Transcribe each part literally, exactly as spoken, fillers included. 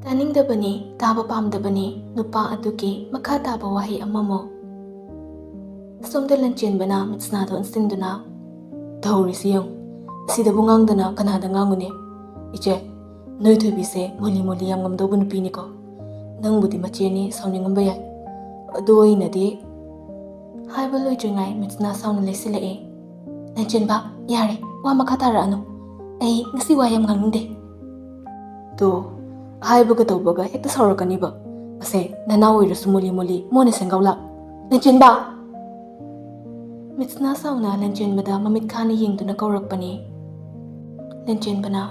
ꯇꯥꯅꯤꯡꯗꯕꯅꯤ, ꯇꯥꯕ ꯄꯥꯝꯗꯕꯅꯤ ꯅꯨꯄꯥ ꯑꯗꯨꯒꯤ ꯃꯈꯥ ꯇꯥꯕ ꯋꯥꯍꯩ ꯑꯃꯃꯨꯛ꯫ ꯁꯣꯝꯗ ꯂꯟꯆꯦꯟꯕꯅ ꯃꯤꯠꯁꯅꯥꯗ ꯑꯣꯟꯁꯤꯟꯗꯨꯅ, "ꯇꯧꯔꯤꯁꯤ ꯌꯦꯡꯉꯨ, ꯁꯤꯗꯕꯨ ꯉꯥꯡꯗꯅ ꯀꯅꯥꯗ ꯉꯥꯡꯉꯨꯅꯤ? ꯏꯆꯦ, ꯅꯣꯏ ꯊꯣꯏꯕꯤꯁꯦ ꯃꯣꯂꯤ ꯃꯣꯂꯤ ꯌꯥꯝ ꯉꯝꯗꯧꯕ ꯅꯨꯄꯤꯅꯤꯀꯣ꯫ ꯅꯪꯕꯨꯗꯤ ꯃꯆꯦꯅꯤ, ꯁꯥꯎꯅꯤꯡꯉꯝꯕ ꯌꯥꯏ꯫ ꯑꯗꯨ ꯑꯩꯅꯗꯤ" ꯍꯥꯏꯕ ꯂꯣꯏꯗ꯭ꯔꯤꯉꯩ ꯃꯤꯠꯁꯅꯥ ꯁꯥꯎꯅ ꯂꯩꯁꯤꯜꯂꯛꯑꯦ꯫ "ꯂꯟꯆꯦꯟꯕ, ꯌꯥꯔꯦ, ꯋꯥ ꯃꯈꯥ ꯇꯥꯔꯛꯑꯅꯨ꯫ ꯑꯩ ꯉꯁꯤ ꯋꯥ ꯌꯥꯝ ꯉꯥꯡꯅꯤꯡꯗꯦ꯫ ꯇꯣ, ꯍꯥꯏꯕꯒ ꯇꯧꯕꯒ ꯍꯦꯛꯇ ꯁꯥꯎꯔꯛꯀꯅꯤꯕ꯫ ꯑꯁꯦ, ꯅꯅꯥꯎ ꯑꯣꯏꯔꯁꯨ ꯃꯣꯂꯤ ꯃꯣꯂꯤ, ꯃꯣꯟꯅ ꯁꯦꯡꯒꯥꯎ ꯂꯥꯛ꯫ ꯂꯟꯆꯦꯟꯕ!" ꯃꯤꯠꯁꯅꯥ ꯁꯥꯎꯅ ꯂꯟꯆꯦꯟꯕꯗ ꯃꯃꯤꯠ ꯈꯥꯅ ꯌꯦꯡꯗꯨꯅ ꯀꯧꯔꯛꯄꯅꯤ꯫ ꯂꯟꯆꯦꯟꯕꯅ,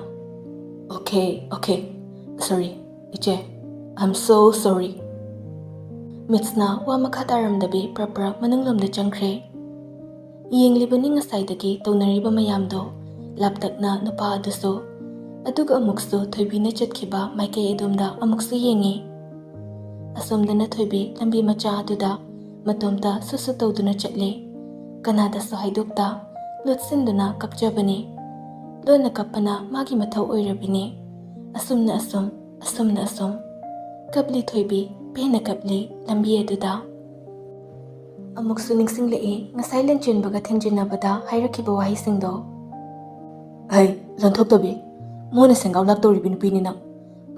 "Okay, okay, sorry, ꯏꯆꯦ, I'm so sorry." ꯃꯤꯠꯁꯅꯥ ꯋꯥ ꯃꯈꯥ ꯇꯥꯔꯝꯗꯕꯤ ꯄ꯭ꯔꯞ ꯄ꯭ꯔꯞ ꯃꯅꯨꯡꯂꯣꯝꯗ ꯆꯪꯈ꯭ꯔꯦ꯫ ꯌꯦꯡꯂꯤꯕꯅꯤ ꯉꯁꯥꯏꯗꯒꯤ ꯇꯧꯅꯔꯤꯕ ꯃꯌꯥꯝꯗꯣ꯫ ꯂꯥꯞꯇꯛꯅ ꯅꯨꯄꯥ ꯑꯗꯨꯁꯨ, ꯑꯗꯨꯒ ꯑꯃꯨꯛꯁꯨ ꯊꯣꯏꯕꯤꯅ ꯆꯠꯈꯤꯕ ꯃꯥꯏꯀꯩ ꯑꯗꯣꯝꯗ ꯑꯃꯨꯛꯁꯨ ꯌꯦꯡꯉꯤ꯫ ꯑꯁꯣꯝꯗꯅ ꯊꯣꯏꯕꯤ ꯂꯝꯕꯤ ꯃꯆꯥ ꯑꯗꯨꯗ ꯃꯇꯣꯝꯇ ꯁꯨꯠ ꯁꯨꯠ ꯇꯧꯗꯨꯅ ꯆꯠꯂꯤ꯫ ꯀꯅꯥꯗꯁꯨ ꯍꯥꯏꯗꯣꯛꯇ ꯂꯣꯠꯁꯤꯟꯗꯨꯅ ꯀꯞꯆꯕꯅꯤ꯫ ꯂꯣꯟꯅ ꯀꯞꯄꯅ ꯃꯥꯒꯤ ꯃꯊꯧ ꯑꯣꯏꯔꯕꯤꯅꯤ꯫ ꯑꯁꯨꯝꯅ ꯑꯁꯨꯝ, ꯑꯁꯨꯝꯅ ꯑꯁꯨꯝ꯫ ꯀꯞꯂꯤ ꯊꯣꯏꯕꯤ, ꯄꯦꯟꯅ ꯀꯞꯂꯤ ꯂꯝꯕꯤ ꯑꯗꯨꯗ꯫ ꯑꯃꯨꯛꯁꯨ ꯅꯤꯡꯁꯤꯡꯂꯛꯏ ꯉꯁꯥꯏ ꯂꯟꯆꯦꯟꯕꯒ ꯊꯦꯡꯖꯤꯟꯅꯕꯗ ꯍꯥꯏꯔꯛꯈꯤꯕ ꯋꯥꯍꯩꯁꯤꯡꯗꯣ꯫ "ꯍꯩ, ꯂꯣꯟꯊꯣꯛꯇꯕꯤ, ꯃꯣꯟꯅ ꯁꯦꯡꯒꯥꯎ ꯂꯥꯛꯇꯧꯔꯤꯕꯤ ꯅꯨꯄꯤꯅꯤ ꯅꯪ꯫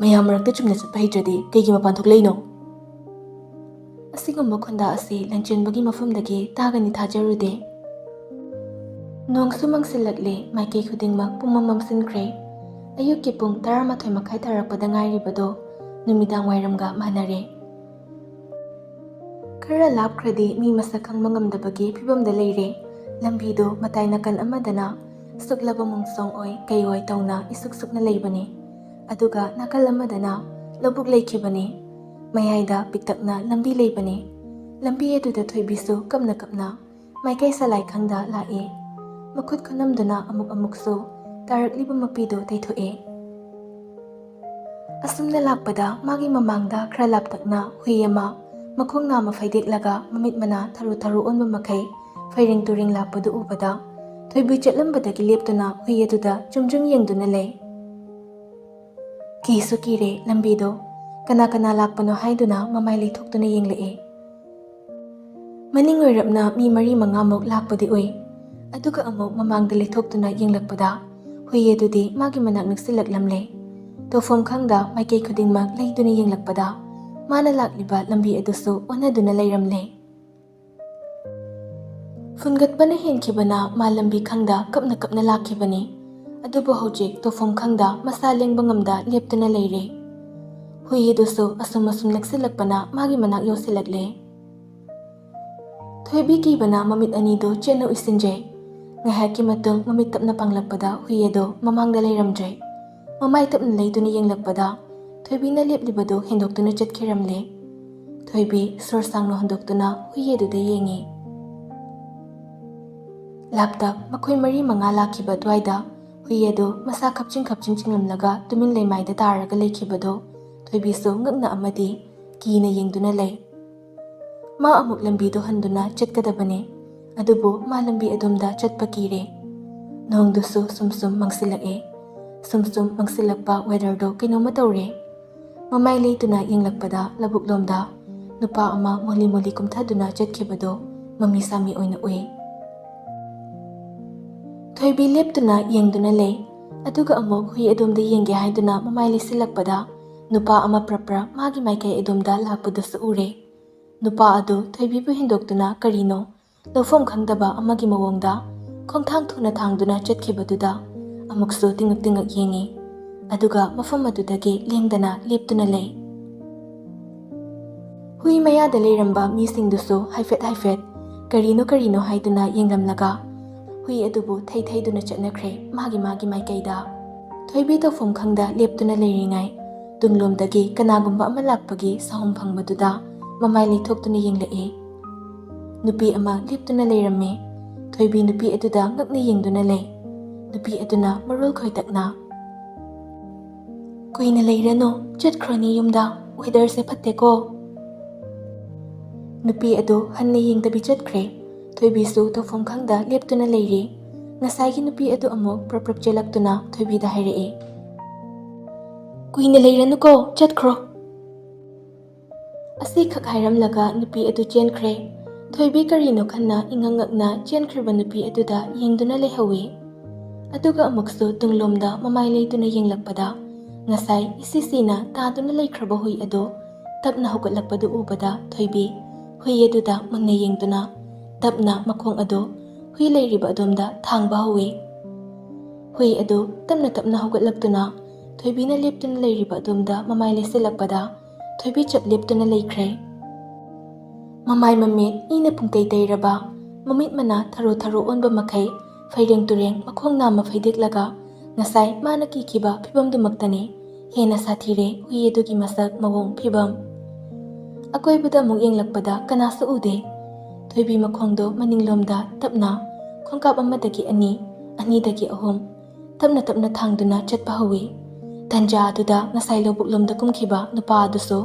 ꯃꯌꯥꯝ ꯃꯔꯛꯇ ꯆꯨꯝꯅ ꯆꯠꯄ ꯍꯩꯇ꯭ꯔꯗꯤ ꯀꯩꯒꯤ ꯃꯄꯥꯟ ꯊꯣꯛꯂꯛꯏꯅꯣ?" ꯑꯁꯤꯒꯨꯝꯕ ꯈꯣꯟꯗꯥ ꯑꯁꯤ ꯂꯟꯆꯦꯟꯕꯒꯤ ꯃꯐꯝꯗꯒꯤ ꯇꯥꯒꯅꯤ ꯊꯥꯖꯔꯨꯗꯦ꯫ ꯅꯣꯡꯁꯨ ꯃꯪꯁꯤꯜꯂꯛꯂꯦ, ꯃꯥꯏꯀꯩ ꯈꯨꯗꯤꯡꯃꯛ ꯄꯨꯝꯃꯝ ꯃꯝꯁꯤꯟꯈ꯭ꯔꯦ꯫ ꯑꯌꯨꯛꯀꯤ ꯄꯨꯡ ꯇꯔꯥꯃꯥꯊꯣꯏ ꯃꯈꯥꯏ ꯇꯥꯔꯛꯄꯗ ꯉꯥꯏꯔꯤꯕꯗꯣ ꯅꯨꯃꯤꯗꯥꯡ ꯋꯥꯏꯔꯝꯒ ꯃꯥꯟꯅꯔꯦ꯫ ꯈꯔ ꯂꯥꯞꯈ꯭ꯔꯗꯤ ꯃꯤ ꯃꯁꯛ ꯈꯪꯕ ꯉꯝꯗꯕꯒꯤ ꯐꯤꯕꯝꯗ ꯂꯩꯔꯦ꯫ ꯂꯝꯕꯤꯗꯨ ꯃꯇꯥꯏ ꯅꯥꯀꯟ ꯑꯃꯗꯅ ꯁꯨꯛꯂꯕ ꯃꯣꯡꯁꯣꯡ ꯑꯣꯏ ꯀꯩ ꯑꯣꯏ ꯇꯧꯅ ꯏꯁꯨꯛ ꯁꯨꯛꯅ ꯂꯩꯕꯅꯤ꯫ ꯑꯗꯨꯒ ꯅꯥꯀꯜ ꯑꯃꯗꯅ ꯂꯧꯕꯨꯛ ꯂꯩꯈꯤꯕꯅꯤ꯫ ꯃꯌꯥꯏꯗ ꯄꯤꯛꯇꯛꯅ ꯂꯝꯕꯤ ꯂꯩꯕꯅꯤ꯫ ꯂꯝꯕꯤ ꯑꯗꯨꯗ ꯊꯣꯏꯕꯤꯁꯨ ꯀꯞꯅ ꯀꯞꯅ ꯃꯥꯏꯀꯩ ꯁꯂꯥꯏ ꯈꯪꯗ ꯂꯥꯛꯏ꯫ ꯃꯈꯨꯠ ꯈꯨꯅꯝꯗꯨꯅ ꯑꯃꯨꯛ ꯑꯃꯨꯛꯁꯨ ꯇꯥꯔꯛꯂꯤꯕ ꯃꯄꯤꯗꯨ ꯇꯩꯊꯣꯛꯏ꯫ ꯑꯁꯨꯝꯅ ꯂꯥꯛꯄꯗ ꯃꯥꯒꯤ ꯃꯃꯥꯡꯗ ꯈꯔ ꯂꯥꯞꯇꯛꯅ ꯍꯨꯏ ꯑꯃ ꯃꯈꯣꯡ ꯅꯥꯝꯃ ꯐꯩꯗꯦꯛꯂꯒ ꯃꯃꯤꯠ ꯃꯅꯥ ꯊꯔꯨ ꯊꯔꯨ ꯑꯣꯟꯕ ꯃꯈꯩ ꯐꯩꯔꯦꯡ ꯇꯨꯔꯦꯡ ꯂꯥꯛꯄꯗꯨ ꯎꯕꯗ ꯊꯣꯏꯕꯤ ꯆꯠꯂꯝꯕꯗꯒꯤ ꯂꯦꯞꯇꯨꯅ ꯍꯨꯏ ꯑꯗꯨꯗ ꯆꯨꯝ ꯆꯨꯝ ꯌꯦꯡꯗꯨꯅ ꯂꯩ꯫ ꯀꯤꯁꯨ ꯀꯤꯔꯦ ꯂꯝꯕꯤꯗꯣ꯫ ꯀꯅꯥ ꯀꯅꯥ ꯂꯥꯛꯄꯅꯣ ꯍꯥꯏꯗꯨꯅ ꯃꯃꯥꯏ ꯂꯩꯊꯣꯛꯇꯨꯅ ꯌꯦꯡꯂꯛꯑꯦ꯫ ꯃꯅꯤꯡ ꯑꯣꯏꯔꯞꯅ ꯃꯤ ꯃꯔꯤ ꯃꯉꯥꯃꯨꯛ ꯂꯥꯛꯄꯗꯤ ꯎꯏ꯫ ꯑꯗꯨꯒ ꯑꯃꯨꯛ ꯃꯃꯥꯡꯗ ꯂꯩꯊꯣꯛꯇꯨꯅ ꯌꯦꯡꯂꯛꯄꯗ ꯍꯨꯏ ꯑꯗꯨꯗꯤ ꯃꯥꯒꯤ ꯃꯅꯥꯛ ꯅꯛꯁꯤꯜꯂꯛꯂꯝꯂꯦ꯫ ꯇꯧꯐꯝ ꯈꯪꯗ ꯃꯥꯏꯀꯩ ꯈꯨꯗꯤꯡꯃꯛ ꯂꯩꯗꯨꯅ ꯌꯦꯡꯂꯛꯄꯗ ꯃꯥꯅ ꯂꯥꯛꯂꯤꯕ ꯂꯝꯕꯤ ꯑꯗꯨꯁꯨ ꯑꯣꯟꯅꯗꯨꯅ ꯂꯩꯔꯝꯂꯦ꯫ ꯐꯨꯟꯒꯠꯄꯅ ꯍꯦꯟꯈꯤꯕꯅ ꯃꯥ ꯂꯝꯕꯤ ꯈꯪꯗ ꯀꯞꯅ ꯀꯞꯅ ꯂꯥꯛꯈꯤꯕꯅꯤ꯫ ꯑꯗꯨꯕꯨ ꯍꯧꯖꯤꯛ ꯇꯧꯐꯝ ꯈꯪꯗ ꯃꯁꯥ ꯂꯦꯡꯕ ꯉꯝꯗ ꯂꯦꯞꯇꯨꯅ ꯂꯩꯔꯦ꯫ ꯍꯨꯏ ꯑꯗꯨꯁꯨ ꯑꯁꯨꯝ ꯑꯁꯨꯝ ꯅꯛꯁꯤꯜꯂꯛꯄꯅ ꯃꯥꯒꯤ ꯃꯅꯥꯛ ꯌꯧꯁꯤꯜꯂꯛꯂꯦ꯫ ꯊꯣꯏꯕꯤ ꯀꯤꯕꯅ ꯃꯃꯤꯠ ꯑꯅꯤꯗꯨ ꯆꯦꯠꯅ ꯎꯏꯁꯤꯟꯖꯩ꯫ ꯉꯥꯏꯍꯥꯛꯀꯤ ꯃꯇꯨꯡ ꯃꯃꯤꯠ ꯇꯞꯅ ꯄꯥꯡꯂꯛꯄꯗ ꯍꯨꯏ ꯑꯗꯨ ꯃꯃꯥꯡꯗ ꯂꯩꯔꯝꯗ꯭ꯔꯦ꯫ ꯃꯃꯥꯏ ꯇꯞꯅ ꯂꯩꯗꯨꯅ ꯌꯦꯡꯂꯛꯄꯗ ꯊꯣꯏꯕꯤꯅ ꯂꯦꯞꯂꯤꯕꯗꯨ ꯍꯦꯟꯗꯣꯛꯇꯨꯅ ꯆꯠꯈꯤꯔꯝꯂꯦ꯫ ꯊꯣꯏꯕꯤ ꯁꯣꯔ ꯁꯥꯡꯅ ꯍꯣꯟꯗꯣꯛꯇꯨꯅ ꯍꯨꯏ ꯑꯗꯨꯗ ꯌꯦꯡꯉꯤ꯫ ꯂꯥꯞꯇꯛ ꯃꯈꯣꯏ ꯃꯔꯤ ꯃꯉꯥ ꯂꯥꯛꯈꯤꯕ ꯑꯗꯨꯋꯥꯏꯗ ꯍꯨꯏ ꯑꯗꯨ ꯃꯁꯥ ꯈꯞꯆꯤꯡ ꯈꯞꯆꯤꯡ ꯆꯤꯡꯂꯝꯂꯒ ꯇꯨꯃꯤꯟ ꯂꯩꯃꯥꯏꯗ ꯇꯥꯔꯒ ꯂꯩꯈꯤꯕꯗꯨ ꯊꯣꯏꯕꯤꯁꯨ ꯉꯛꯅ ꯑꯃꯗꯤ ꯀꯤꯅ ꯌꯦꯡꯗꯨꯅ ꯂꯩ꯫ ꯃꯥ ꯑꯃꯨꯛ ꯂꯝꯕꯤꯗꯨ ꯍꯟꯗꯨꯅ ꯆꯠꯀꯗꯕꯅꯤ, ꯑꯗꯨꯕꯨ ꯃꯥ ꯂꯝꯕꯤ ꯑꯗꯣꯝꯗ ꯆꯠꯄ ꯀꯤꯔꯦ꯫ ꯅꯣꯡꯗꯨꯁꯨ ꯁꯨꯝ ꯁꯨꯝ ꯃꯪꯁꯤꯜꯂꯛꯑꯦ꯫ ꯁꯨꯝ ꯁꯨꯝ ꯃꯪꯁꯤꯜꯂꯛꯄ ꯋꯦꯗꯔꯗꯣ ꯀꯩꯅꯣꯝꯃ ꯇꯧꯔꯦ꯫ ꯃꯃꯥꯏ ꯂꯩꯇꯨꯅ ꯌꯦꯡꯂꯛꯄꯗ ꯂꯧꯕꯨꯛꯂꯣꯝꯗ ꯅꯨꯄꯥ ꯑꯃ ꯃꯣꯂꯤ ꯃꯣꯂꯤ ꯀꯨꯝꯊꯗꯨꯅ ꯆꯠꯈꯤꯕꯗꯣ ꯃꯃꯤ ꯁꯥꯃꯤ ꯑꯣꯏꯅ ꯎꯏ꯫ ꯊꯣꯏꯕꯤ ꯂꯦꯞꯇꯨꯅ ꯌꯦꯡꯗꯨꯅ ꯂꯩ꯫ ꯑꯗꯨꯒ ꯑꯃꯨꯛ ꯍꯨꯏ ꯑꯗꯣꯝꯗ ꯌꯦꯡꯒꯦ ꯍꯥꯏꯗꯨꯅ ꯃꯃꯥꯏ ꯂꯩꯁꯤꯜꯂꯛꯄꯗ ꯅꯨꯄꯥ ꯑꯃ ꯄ꯭ꯔꯞ ꯄ꯭ꯔꯞ ꯃꯥꯒꯤ ꯃꯥꯏꯀꯩ ꯑꯗꯣꯝꯗ ꯂꯥꯛꯄꯗꯨꯁꯨ ꯎꯔꯦ꯫ ꯅꯨꯄꯥ ꯑꯗꯨ ꯊꯣꯏꯕꯤꯕꯨ ꯍꯦꯟꯗꯣꯛꯇꯨꯅ ꯀꯔꯤꯅꯣ ꯂꯧꯐꯝ ꯈꯪꯗꯕ ꯑꯃꯒꯤ ꯃꯑꯣꯡꯗ ꯈꯣꯡꯊꯥꯡ ꯊꯨꯅ ꯊꯥꯡꯗꯨꯅ ꯆꯠꯈꯤꯕꯗꯨꯗ ꯑꯃꯨꯛꯁꯨ ꯇꯤꯡꯉꯛ ꯇꯤꯡꯉꯛ ꯌꯦꯡꯉꯤ꯫ ꯑꯗꯨꯒ ꯃꯐꯝ ꯑꯗꯨꯗꯒꯤ ꯂꯦꯡꯗꯅ ꯂꯦꯞꯇꯨꯅ ꯂꯩ꯫ ꯍꯨꯏ ꯃꯌꯥꯗ ꯂꯩꯔꯝꯕ ꯃꯤꯁꯤꯡꯗꯨꯁꯨ ꯍꯥꯏꯐꯦꯠ ꯍꯥꯏꯐꯦꯠ ꯀꯔꯤꯅꯣ ꯀꯔꯤꯅꯣ ꯍꯥꯏꯗꯨꯅ ꯌꯦꯡꯂꯝꯂꯒ ꯍꯨꯏ ꯑꯗꯨꯕꯨ ꯊꯩ ꯊꯩꯗꯨꯅ ꯆꯠꯅꯈ꯭ꯔꯦ ꯃꯥꯒꯤ ꯃꯥꯒꯤ ꯃꯥꯏꯀꯩꯗ꯫ ꯊꯣꯏꯕꯤ ꯇꯧꯐꯝ ꯈꯪꯗ ꯂꯦꯞꯇꯨꯅ ꯂꯩꯔꯤꯉꯩ ꯇꯨꯡꯂꯣꯝꯗꯒꯤ ꯀꯅꯥꯒꯨꯝꯕ ꯑꯃ ꯂꯥꯛꯄꯒꯤ ꯁꯥꯍꯨꯝ ꯐꯪꯕꯗꯨꯗ ꯃꯃꯥꯏ ꯂꯩꯊꯣꯛꯇꯨꯅ ꯌꯦꯡꯂꯛꯏ꯫ ꯅꯨꯄꯤ ꯑꯃ ꯂꯦꯞꯇꯨꯅ ꯂꯩꯔꯝꯃꯤ꯫ ꯊꯣꯏꯕꯤ ꯅꯨꯄꯤ ꯑꯗꯨꯗ ꯉꯛꯅ ꯌꯦꯡꯗꯨꯅ ꯂꯩ꯫ ꯅꯨꯄꯤ ꯑꯗꯨꯅ ꯃꯔꯣꯜ ꯈꯣꯏꯇꯛꯅ, "ꯀꯨꯏꯅ ꯂꯩꯔꯅꯨ, ꯆꯠꯈ꯭ꯔꯣꯅꯦ ꯌꯨꯝꯗ, ꯋꯦꯗꯔꯁꯦ ꯐꯠꯇꯦꯀꯣ꯫" ꯅꯨꯄꯤ ꯑꯗꯨ ꯍꯟꯅ ꯌꯦꯡꯗꯕꯤ ꯆꯠꯈ꯭ꯔꯦ꯫ ꯊꯣꯏꯕꯤꯁꯨ ꯇꯧꯐꯝ ꯈꯪꯗ ꯂꯦꯞꯇꯨꯅ ꯂꯩꯔꯤ꯫ ꯉꯁꯥꯏꯒꯤ ꯅꯨꯄꯤ ꯑꯗꯨ ꯑꯃꯨꯛ ꯄ꯭ꯔꯞ ꯄ꯭ꯔꯞ ꯆꯦꯜꯂꯛꯇꯨꯅ ꯊꯣꯏꯕꯤꯗ ꯍꯥꯏꯔꯛꯏ, "ꯀꯨꯏꯅ ꯂꯩꯔꯅꯨꯀꯣ, ꯆꯠꯈ꯭ꯔꯣ"꯫ ꯑꯁꯤꯈꯛ ꯍꯥꯏꯔꯝꯂꯒ ꯅꯨꯄꯤ ꯑꯗꯨ ꯆꯦꯟꯈ꯭ꯔꯦ꯫ ꯊꯣꯏꯕꯤ ꯀꯔꯤꯅꯣ ꯈꯟꯅ ꯏꯉꯛ ꯉꯛꯅ ꯆꯦꯟꯈ꯭ꯔꯤꯕ ꯅꯨꯄꯤ ꯑꯗꯨꯗ ꯌꯦꯡꯗꯨꯅ ꯂꯩꯍꯧꯏ꯫ ꯑꯗꯨꯒ ꯑꯃꯨꯛꯁꯨ ꯇꯨꯡꯂꯣꯝꯗ ꯃꯃꯥꯏ ꯂꯩꯗꯨꯅ ꯌꯦꯡꯂꯛꯄꯗ, ꯉꯁꯥꯏ ꯏꯁꯤ ꯁꯤꯅ ꯇꯥꯗꯨꯅ ꯂꯩꯈ꯭ꯔꯕ ꯍꯨꯏ ꯑꯗꯨ ꯇꯞꯅ ꯍꯧꯒꯠꯂꯛꯄꯗꯨ ꯎꯕꯗ ꯊꯣꯏꯕꯤ ꯍꯨꯏ ꯑꯗꯨꯗ ꯃꯨꯟꯅ ꯌꯦꯡꯗꯨꯅ ꯇꯞꯅ ꯃꯈꯣꯡ ꯑꯗꯨ ꯍꯨꯏ ꯂꯩꯔꯤꯕ ꯑꯗꯣꯝꯗ ꯊꯥꯡꯕ ꯍꯧꯏ꯫ ꯍꯨꯏ ꯑꯗꯨ ꯇꯞꯅ ꯇꯞꯅ ꯍꯧꯒꯠꯂꯛꯇꯨꯅ ꯊꯣꯏꯕꯤꯅ ꯂꯦꯞꯇꯨꯅ ꯂꯩꯔꯤꯕ ꯑꯗꯣꯝꯗ ꯃꯃꯥꯏ ꯂꯩꯁꯤꯜꯂꯛꯄꯗ ꯊꯣꯏꯕꯤ ꯆꯞ ꯂꯦꯞꯇꯨꯅ ꯂꯩꯈ꯭ꯔꯦ꯫ ꯃꯃꯥꯏ ꯃꯃꯤꯠ ꯏꯅ ꯄꯨꯡꯇꯩ ꯇꯩꯔꯕ, ꯃꯃꯤꯠ ꯃꯅꯥ ꯊꯔꯣ ꯊꯔꯣ ꯑꯣꯟꯕ ꯃꯈꯩ ꯐꯩꯔꯦꯡ ꯇꯨꯔꯦꯡ ꯃꯈꯣꯡ ꯅꯥꯝꯃ ꯐꯩꯗꯦꯛꯂꯒ ꯉꯁꯥꯏ ꯃꯥꯅ ꯀꯤꯈꯤꯕ ꯐꯤꯕꯝꯗꯨꯃꯛꯇꯅꯤ ꯍꯦꯟꯅ ꯁꯥꯊꯤꯔꯦ ꯍꯨꯏ ꯑꯗꯨꯒꯤ ꯃꯁꯛ ꯃꯑꯣꯡ ꯐꯤꯕꯝ꯫ ꯑꯀꯣꯏꯕꯗ ꯑꯃꯨꯛ ꯌꯦꯡꯂꯛꯄꯗ ꯀꯅꯥꯁꯨ ꯎꯗꯦ꯫ ꯊꯣꯏꯕꯤ ꯃꯈꯣꯡꯗꯣ ꯃꯅꯤꯡꯂꯣꯝꯗ ꯇꯞꯅ ꯈꯣꯡꯀꯥꯞ ꯑꯃꯗꯒꯤ ꯑꯅꯤ, ꯑꯅꯤꯗꯒꯤ ꯑꯍꯨꯝ, ꯇꯞꯅ ꯇꯞꯅ ꯊꯥꯡꯗꯨꯅ ꯆꯠꯄ ꯍꯧꯏ꯫ ꯇꯟꯖꯥ ꯑꯗꯨꯗ ꯉꯁꯥꯏ ꯂꯧꯕꯨꯛꯂꯣꯝꯗ ꯀꯨꯝꯈꯤꯕ ꯅꯨꯄꯥ ꯑꯗꯨꯁꯨ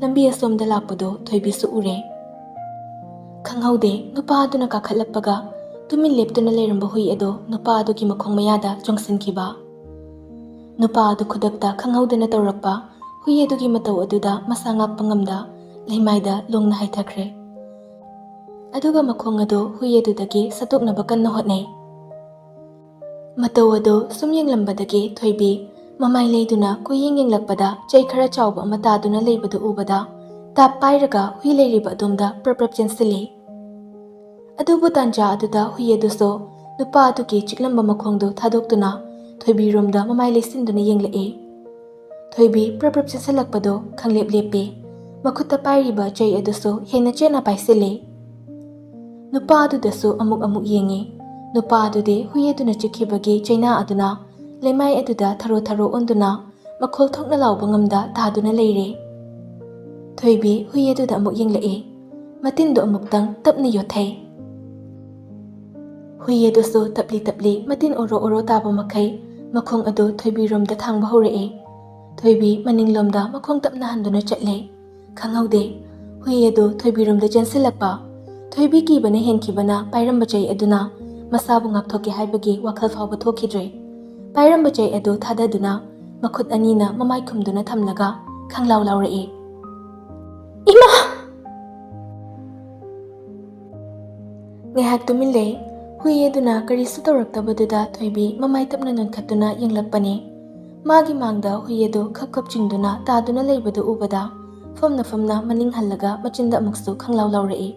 ꯂꯝꯕꯤ ꯑꯁꯣꯝꯗ ꯂꯥꯛꯄꯗꯨ ꯊꯣꯏꯕꯤꯁꯨ ꯎꯔꯦ꯫ ꯈꯪꯍꯧꯗꯦ, ꯅꯨꯄꯥ ꯑꯗꯨꯅ ꯀꯥꯈꯠꯂꯛꯄꯒ ꯇꯨꯃꯤꯟ ꯂꯦꯞꯇꯨꯅ ꯂꯩꯔꯝꯕ ꯍꯨꯏ ꯑꯗꯨ ꯅꯨꯄꯥ ꯑꯗꯨꯒꯤ ꯃꯈꯣꯡ ꯃꯌꯥꯗ ꯆꯣꯡꯁꯤꯟꯈꯤꯕ꯫ ꯅꯨꯄꯥ ꯑꯗꯨ ꯈꯨꯗꯛꯇ ꯈꯪꯍꯧꯗꯅ ꯇꯧꯔꯛꯄ ꯍꯨꯏ ꯑꯗꯨꯒꯤ ꯃꯇꯧ ꯑꯗꯨꯗ ꯃꯁꯥ ꯉꯥꯛꯄ ꯉꯝꯗ ꯂꯩꯃꯥꯏꯗ ꯂꯣꯡꯅ ꯍꯥꯏꯊꯈ꯭ꯔꯦ꯫ ꯑꯗꯨꯒ ꯃꯈꯣꯡ ꯑꯗꯨ ꯍꯨꯏ ꯑꯗꯨꯗꯒꯤ ꯁꯠꯇꯣꯛꯅꯕ ꯀꯟꯅ ꯍꯣꯠꯅꯩ꯫ ꯃꯇꯧ ꯑꯗꯨ ꯁꯨꯝ ꯌꯦꯡꯂꯝꯕꯗꯒꯤ ꯊꯣꯏꯕꯤ ꯃꯃꯥꯏ ꯂꯩꯗꯨꯅ ꯀꯣꯏꯌꯦꯡ ꯌꯦꯡꯂꯛꯄꯗ ꯆꯩ ꯈꯔ ꯆꯥꯎꯕ ꯑꯃ ꯇꯥꯗꯨꯅ ꯂꯩꯕꯗꯨ ꯎꯕꯗ ꯇꯥꯞ ꯄꯥꯏꯔꯒ ꯍꯨꯏ ꯂꯩꯔꯤꯕ ꯑꯗꯣꯝꯗ ꯄ꯭ꯔꯞ ꯄ꯭ꯔꯞ ꯆꯦꯟꯁꯤꯜꯂꯤ꯫ ꯑꯗꯨꯕꯨ ꯇꯥꯟꯖꯥ ꯑꯗꯨꯗ ꯍꯨꯏ ꯑꯗꯨꯁꯨ ꯅꯨꯄꯥ ꯑꯗꯨꯒꯤ ꯆꯤꯛꯂꯝꯕ ꯃꯈꯣꯡꯗꯨ ꯊꯥꯗꯣꯛꯇꯨꯅ ꯊꯣꯏꯕꯤꯔꯣꯝꯗ ꯃꯃꯥꯏ ꯂꯩꯁꯤꯟꯗꯨꯅ ꯌꯦꯡꯂꯛꯏ꯫ ꯊꯣꯏꯕꯤ ꯄ꯭ꯔꯞ ꯄ꯭ꯔꯞ ꯆꯦꯟꯁꯤꯜꯂꯛꯄꯗꯨ ꯈꯪꯂꯦꯞ ꯂꯦꯞꯄꯤ꯫ ꯃꯈꯨꯠꯇ ꯄꯥꯏꯔꯤꯕ ꯆꯩ ꯑꯗꯨꯁꯨ ꯍꯦꯟꯅ ꯆꯦꯠꯅ ꯄꯥꯏꯁꯤꯜꯂꯤ꯫ ꯅꯨꯄꯥ ꯑꯗꯨꯗꯁꯨ ꯑꯃꯨꯛ ꯑꯃꯨꯛ ꯌꯦꯡꯉꯤ꯫ ꯅꯨꯄꯥ ꯑꯗꯨꯗꯤ ꯍꯨꯏ ꯑꯗꯨꯅ ꯆꯤꯛꯈꯤꯕꯒꯤ ꯆꯩꯅꯥ ꯑꯗꯨꯅ ꯂꯩꯃꯥꯏ ꯑꯗꯨꯗ ꯊꯔꯣ ꯊꯔꯣ ꯑꯣꯟꯗꯨꯅ ꯃꯈꯣꯜ ꯊꯣꯛꯅ ꯂꯥꯎꯕ ꯉꯝꯗ ꯇꯥꯗꯨꯅ ꯂꯩꯔꯦ꯫ ꯊꯣꯏꯕꯤ ꯍꯨꯏ ꯑꯗꯨꯗ ꯑꯃꯨꯛ ꯌꯦꯡꯂꯛꯏ꯫ ꯃꯇꯤꯟꯗꯨ ꯑꯃꯨꯛꯇꯪ ꯇꯞꯅ ꯌꯣꯠꯊꯩ꯫ ꯍꯨꯏ ꯑꯗꯨꯁꯨ ꯇꯞꯂꯤ ꯇꯞꯂꯤ ꯃꯇꯤꯟ ꯑꯣꯔꯣ ꯑꯣꯔꯣ ꯇꯥꯕ ꯃꯈꯩ ꯃꯈꯣꯡ ꯑꯗꯨ ꯊꯣꯏꯕꯤꯔꯣꯝꯗ ꯊꯥꯡꯕ ꯍꯧꯔꯛꯏ꯫ ꯊꯣꯏꯕꯤ ꯃꯅꯤꯡꯂꯣꯝꯗ ꯃꯈꯣꯡ ꯇꯞꯅ ꯍꯟꯗꯨꯅ ꯆꯠꯂꯦ꯫ ꯈꯪꯍꯧꯗꯦ꯫ ꯍꯨꯏ ꯑꯗꯨ ꯊꯣꯏꯕꯤꯔꯣꯝꯗ ꯆꯦꯟꯁꯤꯜꯂꯛꯄ꯫ ꯊꯣꯏꯕꯤ ꯀꯤꯕꯅ ꯍꯦꯟꯈꯤꯕꯅ ꯄꯥꯏꯔꯝꯕ ꯆꯩ ꯑꯗꯨꯅ ꯃꯁꯥꯕꯨ ꯉꯥꯛꯊꯣꯛꯀꯦ ꯍꯥꯏꯕꯒꯤ ꯋꯥꯈꯜ ꯐꯥꯎꯕ ꯊꯣꯛꯈꯤꯗ꯭ꯔꯦ꯫ ꯄꯥꯏꯔꯝꯕ ꯆꯩ ꯑꯗꯨ ꯊꯥꯗꯗꯨꯅ ꯃꯈꯨꯠ ꯑꯅꯤꯅ ꯃꯃꯥꯏ ꯈꯨꯝꯗꯨꯅ ꯊꯝꯂꯒ ꯈꯪꯂꯥꯎ ꯂꯥꯎꯔꯛꯏ꯫ "ꯏꯃꯥ!" ꯉꯥꯏꯍꯥꯛ ꯇꯨꯃꯤꯟ ꯂꯩ꯫ ꯍꯨꯏ ꯑꯗꯨꯅ ꯀꯔꯤꯁꯨ ꯇꯧꯔꯛꯇꯕꯗꯨꯗ ꯊꯣꯏꯕꯤ ꯃꯃꯥꯏ ꯇꯞꯅ ꯅꯣꯟꯈꯠꯇꯨꯅ ꯌꯦꯡꯂꯛꯄꯅꯤ꯫ ꯃꯥꯒꯤ ꯃꯥꯡꯗ ꯍꯨꯏ ꯑꯗꯨ ꯈꯞ ꯈꯞ ꯆꯤꯡꯗꯨꯅ ꯇꯥꯗꯨꯅ ꯂꯩꯕꯗꯨ ꯎꯕꯗ ꯐꯝꯅ ꯐꯝꯅ ꯃꯅꯤꯡ ꯍꯜꯂꯒ ꯃꯆꯤꯟꯗ ꯑꯃꯨꯛꯁꯨ ꯈꯪꯂꯥꯎ ꯂꯥꯎꯔꯛꯏ꯫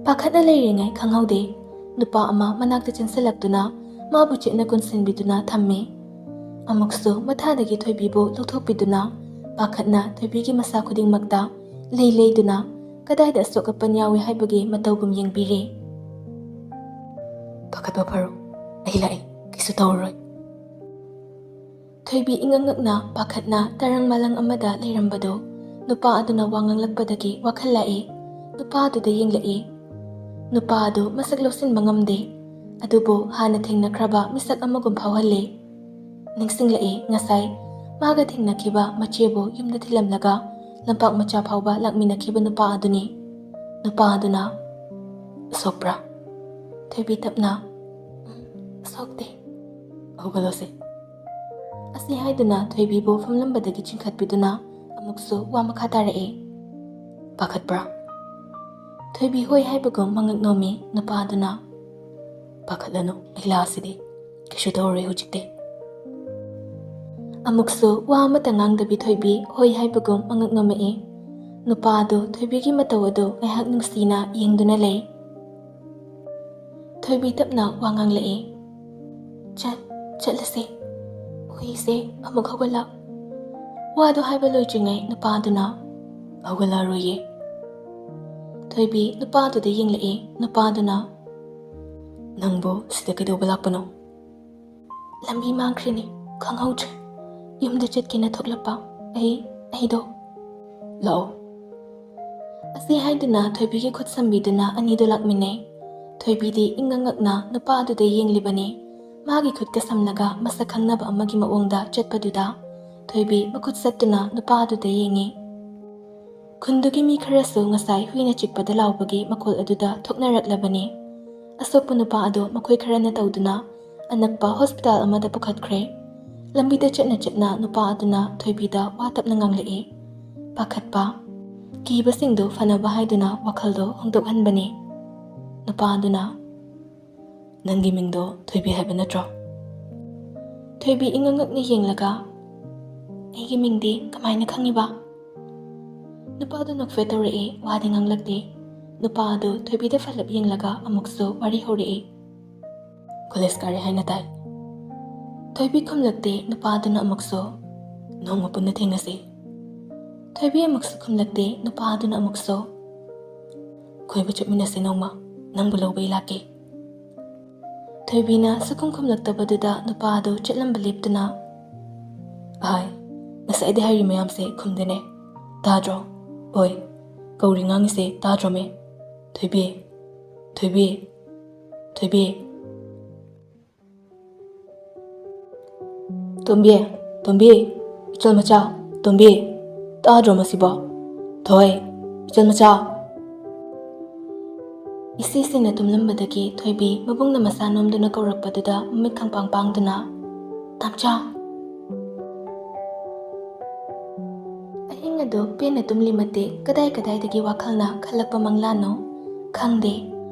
ꯄꯥꯈꯠꯅ ꯂꯩꯔꯤꯉꯩ ꯈꯪꯍꯧꯗꯦ, ꯅꯨꯄꯥ ꯑꯃ ꯃꯅꯥꯛꯇ ꯆꯦꯟꯁꯤꯜꯂꯛꯇꯨꯅ ꯃꯥꯕꯨ ꯆꯦꯠꯅ ꯀꯣꯟꯁꯤꯟꯕꯤꯗꯨꯅ ꯊꯝꯃꯤ꯫ ꯑꯃꯨꯛꯁꯨ ꯃꯊꯥꯗꯒꯤ ꯊꯣꯏꯕꯤꯕꯨ ꯂꯧꯊꯣꯛꯄꯤꯗꯨꯅ ꯄꯥꯈꯠꯅ ꯊꯣꯏꯕꯤꯒꯤ ꯃꯁꯥ ꯈꯨꯗꯤꯡꯃꯛꯇ ꯂꯩ ꯂꯩꯗꯨꯅ ꯀꯗꯥꯏꯗ ꯑꯁꯣꯛ ꯑꯄꯟ ꯌꯥꯎꯏ ꯍꯥꯏꯕꯒꯤ ꯃꯇꯧꯒꯨꯝ ꯌꯦꯡꯕꯤꯔꯤ꯫ "ꯄꯥꯈꯠꯄ ꯐꯔꯣ, ꯑꯩ ꯂꯥꯛꯏ, ꯀꯩꯁꯨ ꯇꯧꯔꯔꯣꯏ꯫" ꯊꯣꯏꯕꯤ ꯏꯉꯛ ꯉꯛꯅ ꯄꯥꯈꯠꯅ ꯇꯔꯪ ꯃꯂꯪ ꯑꯃꯗ ꯂꯩꯔꯝꯕꯗꯨ ꯅꯨꯄꯥ ꯑꯗꯨꯅ ꯋꯥ ꯉꯥꯡꯂꯛꯄꯗꯒꯤ ꯋꯥꯈꯜ ꯂꯥꯛꯏ꯫ ꯅꯨꯄꯥ ꯑꯗꯨꯗ ꯌꯦꯡꯂꯛꯏ꯫ ꯅꯨꯄꯥ ꯑꯗꯨ ꯃꯁꯛ ꯂꯧꯁꯤꯟꯕ ꯉꯝꯗꯦ, ꯑꯗꯨꯕꯨ ꯍꯥꯟꯅ ꯊꯦꯡꯅꯈ꯭ꯔꯕ ꯃꯤꯁꯛ ꯑꯃꯒꯨꯝ ꯐꯥꯎꯍꯜꯂꯤ꯫ ꯅꯤꯡꯁꯤꯡꯂꯛꯏ, ꯉꯁꯥꯏ ꯃꯥꯒ ꯊꯦꯡꯅꯈꯤꯕ ꯃꯆꯦꯕꯨ ꯌꯨꯝꯗ ꯊꯤꯜꯂꯝꯂꯒ ꯂꯝꯄꯥꯛ ꯃꯆꯥ ꯐꯥꯎꯕ ꯂꯥꯛꯃꯤꯟꯅꯈꯤꯕ ꯅꯨꯄꯥ ꯑꯗꯨꯅꯤ꯫ ꯅꯨꯄꯥ ꯑꯗꯨꯅ, "ꯁꯣꯛꯄ꯭ꯔꯥ?" ꯊꯣꯏꯕꯤ ꯇꯞꯅ, "ꯎꯝ, ꯁꯣꯛꯇꯦ꯫ ꯍꯧꯒꯠꯂꯣꯁꯦ꯫" ꯑꯁꯤ ꯍꯥꯏꯗꯨꯅ ꯊꯣꯏꯕꯤꯕꯨ ꯐꯝꯂꯝꯕꯗꯒꯤ ꯆꯤꯡꯈꯠꯄꯤꯗꯨꯅ ꯑꯃꯨꯛꯁꯨ ꯋꯥ ꯃꯈꯥ ꯇꯥꯔꯛꯏ꯫ "ꯄꯥꯈꯠꯄ꯭ꯔꯥ?" ꯊꯣꯏꯕꯤ ꯍꯣꯏ ꯍꯥꯏꯕꯒꯨꯝ ꯃꯉꯛ ꯅꯣꯝꯃꯤ꯫ ꯅꯨꯄꯥꯗꯨꯅ, "ꯄꯥꯈꯠꯂꯅꯨ, ꯑꯩ ꯂꯥꯛꯑꯁꯤꯗꯤ, ꯀꯩꯁꯨ ꯇꯧꯔꯔꯣꯏ ꯍꯧꯖꯤꯛꯇꯤ꯫" ꯑꯃꯨꯛꯁꯨ ꯋꯥ ꯑꯃꯠꯇ ꯉꯥꯡꯗꯕꯤ ꯊꯣꯏꯕꯤ ꯍꯣꯏ ꯍꯥꯏꯕꯒꯨꯝ ꯃꯉꯛ ꯅꯣꯝꯃꯛꯏ꯫ ꯅꯨꯄꯥ ꯑꯗꯨ ꯊꯣꯏꯕꯤꯒꯤ ꯃꯇꯧ ꯑꯗꯨ ꯉꯥꯏꯍꯥꯛ ꯅꯨꯡꯁꯤꯅ ꯌꯦꯡꯗꯨꯅ ꯂꯩ꯫ ꯊꯣꯏꯕꯤ ꯇꯞꯅ ꯋꯥ ꯉꯥꯡꯂꯛꯏ꯫ "ꯆꯠ-, ꯆꯠꯂꯁꯦ꯫ ꯍꯨꯏꯁꯦ ꯑꯃꯨꯛ ꯍꯧꯒꯠꯂꯛ꯫" ꯋꯥꯗꯨ ꯍꯥꯏꯕ ꯂꯣꯏꯗ꯭ꯔꯤꯉꯩ ꯅꯨꯄꯥꯗꯨꯅ, "ꯍꯧꯒꯠꯂꯛꯑꯔꯣꯏꯌꯦ꯫" ꯊꯣꯏꯕꯤ ꯅꯨꯄꯥꯗꯨꯗ ꯌꯦꯡꯂꯛꯏ꯫ ꯅꯨꯄꯥꯗꯨꯅ, "ꯅꯪꯕꯨ ꯁꯤꯗ ꯀꯩꯗꯧꯕ ꯂꯥꯛꯄꯅꯣ?" "ꯂꯝꯕꯤ ꯃꯥꯡꯈ꯭ꯔꯤꯅꯦ, ꯈꯪꯍꯧꯗ꯭ꯔꯦ꯫ ꯌꯨꯝꯗ ꯆꯠꯀꯦꯅ ꯊꯣꯛꯂꯛꯄ꯫ ꯑꯩ, ꯑꯩꯗꯣ꯫" "ꯂꯥꯛꯑꯣ꯫" ꯑꯁꯤ ꯍꯥꯏꯗꯨꯅ ꯊꯣꯏꯕꯤꯒꯤ ꯈꯨꯠ ꯁꯝꯕꯤꯗꯨꯅ ꯑꯅꯤꯗꯨ ꯂꯥꯛꯃꯤꯟꯅꯩ꯫ ꯊꯣꯏꯕꯤꯗꯤ ꯏꯉꯛ ꯉꯛꯅ ꯅꯨꯄꯥ ꯑꯗꯨꯗ ꯌꯦꯡꯂꯤꯕꯅꯤ꯫ ꯃꯥꯒꯤ ꯈꯨꯠꯀ ꯁꯝꯂꯒ ꯃꯁꯛ ꯈꯪꯅꯕ ꯑꯃꯒꯤ ꯃꯑꯣꯡꯗ ꯆꯠꯄꯗꯨꯗ ꯊꯣꯏꯕꯤ ꯃꯈꯨꯠ ꯁꯠꯇꯨꯅ ꯅꯨꯄꯥ ꯑꯗꯨꯗ ꯌꯦꯡꯉꯤ꯫ ꯈꯨꯟꯗꯨꯒꯤ ꯃꯤ ꯈꯔꯁꯨ ꯉꯁꯥꯏ ꯍꯨꯏꯅ ꯆꯤꯛꯄꯗ ꯂꯥꯎꯕꯒꯤ ꯃꯈꯣꯜ ꯑꯗꯨꯗ ꯊꯣꯛꯅꯔꯛꯂꯕꯅꯤ꯫ ꯑꯁꯣꯛꯄ ꯅꯨꯄꯥ ꯑꯗꯨ ꯃꯈꯣꯏ ꯈꯔꯅ ꯇꯧꯗꯨꯅ ꯑꯅꯛꯄ ꯍꯣꯁꯄꯤꯇꯥꯜ ꯑꯃꯗ ꯄꯨꯈꯠꯈ꯭ꯔꯦ꯫ ꯂꯝꯕꯤꯗ ꯆꯠꯅ ꯆꯠꯅ ꯅꯨꯄꯥ ꯑꯗꯨꯅ ꯊꯣꯏꯕꯤꯗ ꯋꯥ ꯇꯞꯅ ꯉꯥꯡꯂꯛꯏ꯫ ꯄꯥꯈꯠꯄ, ꯀꯤꯕꯁꯤꯡꯗꯨ ꯐꯅꯕ ꯍꯥꯏꯗꯨꯅ ꯋꯥꯈꯜꯗꯣ ꯍꯣꯡꯗꯣꯛꯍꯟꯕꯅꯤ꯫ ꯅꯨꯄꯥ ꯑꯗꯨꯅ, "ꯅꯪꯒꯤ ꯃꯤꯡꯗꯣ ꯊꯣꯏꯕꯤ ꯍꯥꯏꯕ ꯅꯠꯇ꯭ꯔꯣ?" ꯊꯣꯏꯕꯤ ꯏꯉꯛ ꯉꯛꯅ ꯌꯦꯡꯂꯒ, "ꯑꯩꯒꯤ ꯃꯤꯡꯗꯤ ꯀꯃꯥꯏꯅ ꯈꯪꯉꯤꯕ?" ꯅꯨꯄꯥꯗꯨ ꯅꯣꯛꯐꯦꯠ ꯇꯧꯔꯛꯏ, ꯋꯥꯗꯤ ꯉꯥꯡꯂꯛꯇꯦ꯫ ꯅꯨꯄꯥ ꯑꯗꯨ ꯊꯣꯏꯕꯤꯗ ꯐꯠꯂꯞ ꯌꯦꯡꯂꯒ ꯑꯃꯨꯛꯁꯨ ꯋꯥꯔꯤ ꯍꯧꯔꯛꯏ꯫ "ꯀꯣꯂꯦꯖ ꯀꯥꯔꯦ ꯍꯥꯏꯅ ꯇꯥꯏ?" ꯊꯣꯏꯕꯤ ꯈꯨꯝꯂꯛꯇꯦ꯫ ꯅꯨꯄꯥꯗꯨꯅ ꯑꯃꯨꯛꯁꯨ, "ꯅꯣꯡꯃ ꯄꯨꯟꯅ ꯊꯦꯡꯅꯁꯤ꯫" ꯊꯣꯏꯕꯤ ꯑꯃꯨꯛꯁꯨ ꯈꯨꯝꯂꯛꯇꯦ꯫ ꯅꯨꯄꯥꯗꯨꯅ ꯑꯃꯨꯛꯁꯨ, "ꯀꯣꯏꯕ ꯆꯠꯃꯤꯟꯅꯁꯤ ꯅꯣꯡꯃ, ꯅꯪꯕꯨ ꯂꯧꯕ ꯑꯩ ꯂꯥꯛꯀꯦ꯫" ꯊꯣꯏꯕꯤꯅ ꯁꯨꯈꯨꯝ ꯈꯨꯝꯂꯛꯇꯕꯗꯨꯗ ꯅꯨꯄꯥꯗꯨ ꯆꯠꯂꯝꯕ ꯂꯦꯞꯇꯨꯅ, "ꯑꯍꯥꯏ, ꯉꯁꯥꯏꯗꯩ ꯍꯥꯏꯔꯤ ꯃꯌꯥꯝꯁꯦ ꯈꯨꯝꯗꯦꯅꯦ꯫ ꯇꯥꯗ꯭ꯔꯣ? ꯑꯣꯏ, ꯀꯧꯔꯤ ꯉꯥꯡꯉꯤꯁꯦ ꯇꯥꯗ꯭ꯔꯣꯃꯦ? ꯊꯣꯏꯕꯤ, ꯊꯣꯏꯕꯤ, ꯊꯣꯏꯕꯤ꯫" "ꯇꯣꯝꯕꯤ, ꯇꯣꯝꯕꯤ, ꯏꯆꯜ ꯃꯆꯥ, ꯇꯣꯝꯕꯤ, ꯇꯥꯗ꯭ꯔꯣ ꯃꯁꯤꯕꯣ? ꯊꯣꯏ, ꯏꯆꯜ ꯃꯆꯥ꯫" ꯏꯁꯤ ꯁꯤꯅ ꯇꯨꯝꯂꯝꯕꯗꯒꯤ ꯊꯣꯏꯕꯤ ꯃꯕꯨꯡꯅ ꯃꯁꯥ ꯅꯣꯝꯗꯨꯅ ꯀꯧꯔꯛꯄꯗꯨꯗ ꯃꯃꯤꯠ ꯈꯪꯄꯥꯡ ꯄꯥꯡꯗꯨꯅ, "ꯇꯥꯝꯆꯥ!" ꯑꯍꯤꯡ ꯑꯗꯨ ꯄꯦꯟꯅ ꯇꯨꯝꯂꯤ ꯃꯇꯤꯛ ꯀꯗꯥꯏ ꯀꯗꯥꯏꯗꯒꯤ ꯋꯥꯈꯜꯅ ꯈꯜꯂꯛꯄ ꯃꯪꯂꯥꯟꯅꯣ ꯈꯪꯗꯦ꯫